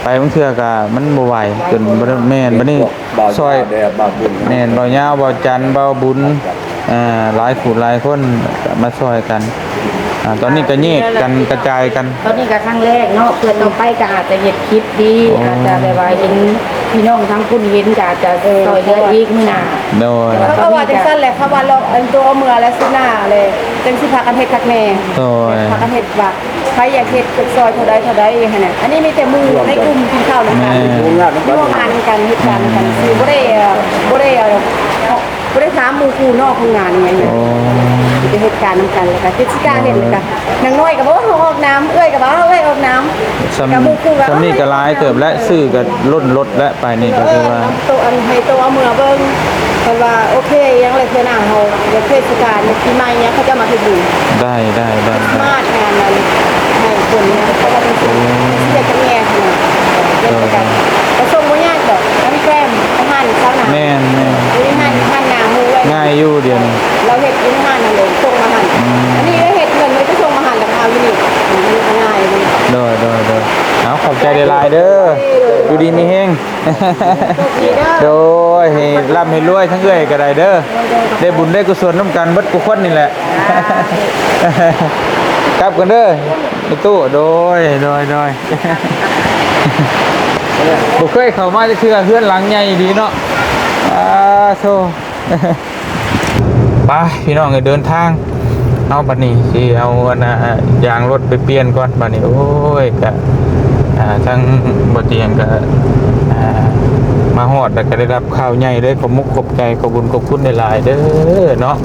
ໄປບາງເທື່ອກະມັນບໍ່ໄຫວ ຈົນບໍ່ໄດ້ ແມ່ນ ບັດນີ້ຊ່ອຍ ແມ່ນ ບ່າວຍາວ ບ່າວຈັນ ບ່າວບຸນ ອ່າ ຫຼາຍຜູ້ຫຼາຍຄົນກະມາຊ່ອຍກັນ ອ່າ ຕອນນີ້ກະແຍກກັນ ກະຈາຍກັນ ຕອນນີ້ກະຄັ້ງແລກເນາະ ເພື່ອຕໍ່ໄປກະອາດຈະເຮັດຄລິບ ດີ ໂອ້ ອາດຈະແບບວ່າເຫັນພີ່ນ້ອງທາງພຸ້ນເຫັນ ກະອາດຈະ ເອີ ຊ່ອຍເຫຼືອອີກມື້ໜ້າ ໂດຍ ເຂົາກໍວ່າຈັ່ງຊັ້ນແຫຼະ ເຂົາວ່າລອງອັນໂຕເອົາເມືອແລ້ວສຸດໜ້າແຫຼະ ຈັ່ງຊິພາກັນເຮັດຄັກແນ່ ໂດຍ ພາກັນເຮັດວ່າໃຜຢາກເຮັດ ຢາກຊ່ອຍເທົ່າໃດເທົ່າໃດຫັ້ນນະ ອັນນີ້ມີແຕ່ໝູ່ໃນກຸ່ມກິນເຂົ້ານຳກັນ ແມ່ນ ຮ່ວມງານນຳກັນ ເຮັດການນຳກັນ ອືມ ຄືບໍ່ໄດ້ ເອີ ບໍ່ໄດ້ ເອີ ບໍ່ໄດ້ຖາມໝູ່ຄູ່ນອກໂຮງງານອີ່ຫຍັງ ອໍ ໄປເຮັດການນຳກັນ ແລ້ວກໍເຈັດສິກາເຮັດ ແລ້ວກໍນາງນ້ອຍກໍບອກວ່າເຮົາອອກນາມ ເອື້ອຍກໍວ່າເຮົາເອື້ອຍອອກນາມ ສ່ຳ ກໍໝູ່ຄູ່ກໍ ສ່ຳນີ້ກໍຫຼາຍເຕີບແລ້ວ ເອີ ຊື້ກໍລົ້ນລົດແລ້ວ ໄປນີ້ກໍຄືວ່າ ເອີ ໂຕອັນໃຫ້ໂຕເອົາເມືອເບິ່ງ ເພິ່ນວ່າໂອເຄຫຍັງແຫຼະ ເທື່ອໜ້າເຮົາ ແລ້ວເທດສະການປີໃໝ່ຫຍັງ ເຂົາເຈົ້າມາເຮັດບຸນ ໄດ້ ໄດ້ ໄດ້ ສະມາດງານນັ້ນ ໃຫ້ຄົນເນາະ ເພາະວ່າເປັນຄົນເສຍກັບແມ່ຂະໜາດ ເຮັດປະກັນ ໂດຍ ກໍສົ່ງບໍ່ຍາກດອກ ມັນແກ້ມ ອາຫານຊາວນາ ແມ່ນໆ ຢູ່ໃນຮ້ານ ຮ້ານນາໝູ່ໄວ້ ງ່າຍຢູ່ດຽວນີ້ ລາວເຮັດຢູ່ໃນຮ້ານຫັ້ນເອງ ສົ່ງມາຫັ້ນ ອືມ ອັນນີ້ເຮັດເງິນໄວ້ ໄປສົ່ງມາຫັ້ນ ແລ້ວກໍເອົາຢູ່ນີ້ ມັນກໍງ່າຍ ໂດຍ ໂດຍ ໂດຍ ເອົາ ຂອບໃຈຫຼາຍໆເດີ ຢູ່ດີມີແຮງ ໂຊກດີເດີ ໂດຍ ໃຫ້ລ່ຳໃຫ້ລວຍ ທັງເອື້ອຍກໍໄດ້ເດີ ໄດ້ບຸນໄດ້ກຸສົນນຳກັນເບິດທຸກຄົນນີ້ແຫຼະ ກັບກັນເດີ ໄປຕູ້ ໂດຍ ໂດຍ ໂດຍ ບໍ່ເຄີຍເຂົ້າມາຈັກເທື່ອ ເຮືອນຫຼັງໃຫຍ່ດີເນາະ ອາໂທ ໄປພີ່ນ້ອງເອີຍ ເດີນທາງ ເອົາ ບັດນີ້ຊິເອົາອັນນ່າ ຢາງລົດໄປປ່ຽນກ່ອນ ບັດນີ້ ໂອ້ຍ ກະ ອ່າ ທາງບໍ່ຕຽງກະ ອ່າ ມາຮອດແລ້ວກະໄດ້ຮັບຂ່າວໃຫຍ່ເລີຍ ຂອບມຸກຂອບໃຈ ຂອບບຸນຂອບຄຸນຫຼາຍໆເດີເນາະ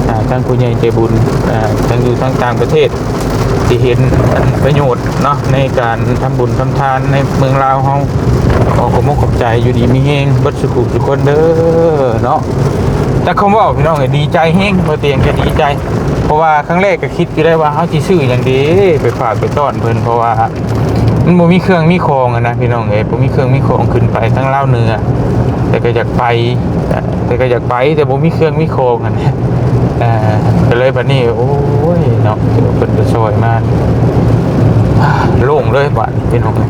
ອ່າ ທາງຜູ້ໃຫຍ່ໃຈບຸນ ອ່າ ທັງຢູ່ທາງຕ່າງປະເທດ ທີ່ເຫັນອັນປະໂຫຍດເນາະ ໃນການທຳບຸນທຳທານໃນເມືອງລາວເຮົາ ຂໍຂອບມຸກຂອບໃຈ ຢູ່ດີມີແຮງເບິດສູ່ຜູ້ສູ່ຄົນເດີເນາະ ຈັກຄຳເວົ້າພີ່ນ້ອງເອີຍ ດີໃຈແຮງ ບໍ່ຕຽງກະດີໃຈ ເພາະວ່າຄັ້ງແລກກະຄິດຢູ່ໄດ້ວ່າເຮົາຊິຊື້ຫຍັງດີໄປຝາກໄປຕ້ອນເພິ່ນ ເພາະວ່າ ມັນບໍ່ມີເຄື່ອງມີຂອງຫັ້ນນະພີ່ນ້ອງເອີຍ ບໍ່ມີເຄື່ອງມີຂອງ ຂຶ້ນໄປທາງລາວເໜືອ ແຕ່ກໍຢາກໄປ ແຕ່ກໍຢາກໄປ ແຕ່ບໍ່ມີເຄື່ອງມີຂອງຫັ້ນ ເອີ ກໍເລີຍບັດນີ້ ໂອ້ຍເນາະ ເພິ່ນກໍຊ່ອຍມາ ໂລ່ງເລີຍບາດນີ້ພີ່ນ້ອງ ເອີ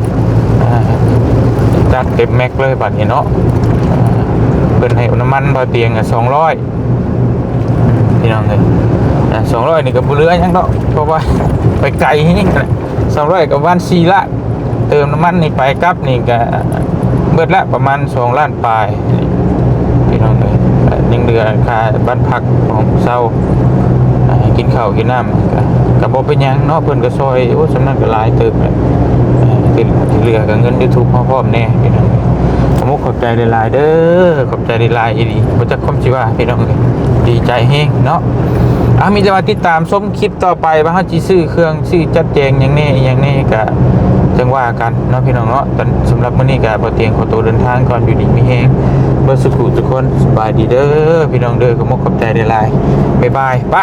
ຈັດເຕັມແມັກເລີຍບາດນີ້ເນາະ ເພິ່ນໃຫ້ນ້ຳມັນບ່າວຕຽງສອງຮ້ອຍ ພີ່ນ້ອງເອີຍ ອ່າ ສອງຮ້ອຍນີ້ກໍບໍ່ເຫຼືອຫຍັງດອກ ເພາະວ່າໄປໄກແຮງ ສອງຮ້ອຍກໍປະມານສີ່ລ້ານ ເຕີມນ້ຳມັນນີ້ໄປກັບນີ້ກໍເບິດລະປະມານສອງລ້ານປາຍ ພີ່ນ້ອງເອີຍ ກໍຍັງເຫຼືອຄ່າບ້ານພັກ ຂອງເຊົາ ອ່າ ກິນເຂົ້າກິນນ້ຳ ກໍ ກໍບໍ່ເປັນຫຍັງເນາະ ເພິ່ນກໍຊ່ອຍ ໂອ້ ສ່ຳນັ້ນກໍຫຼາຍເຕີບແລ້ວ ອ່າ ທີ່ ທີ່ເຫຼືອກໍເງິນຢູທູບເຮົາພ້ອມແດ່ ພີ່ນ້ອງເອີຍ ຂອບມຸກຂອບໃຈຫຼາຍໆເດີ ຂອບໃຈຫຼາຍໆອີ່ຫຼີ ບໍ່ຈັກຄວາມຊິວ່າ ພີ່ນ້ອງເອີຍ ດີໃຈແຮງເນາະ ອ່າ ມີແຕ່ວ່າຕິດຕາມຊົມຄລິບຕໍ່ໄປ ວ່າເຮົາຊິຊື້ເຄື່ອງ ຊື້ຈັດແຈງຫຍັງແດ່ ອີ່ຫຍັງແດ່ ກະຈັ່ງວ່າກັນເນາະ ພີ່ນ້ອງເນາະ ແຕ່ສຳລັບມື້ນີ້ກະ ບ່າວຕຽງຂໍໂຕເດີນທາງກ່ອນ ຢູ່ດີມີແຮງເບິດສູ່ຜູ້ສູ່ຄົນ ສະບາຍດີເດີ ພີ່ນ້ອງເດີ ຂອບມຸກຂອບໃຈຫຼາຍໆ ບາຍບາຍ ໄປ.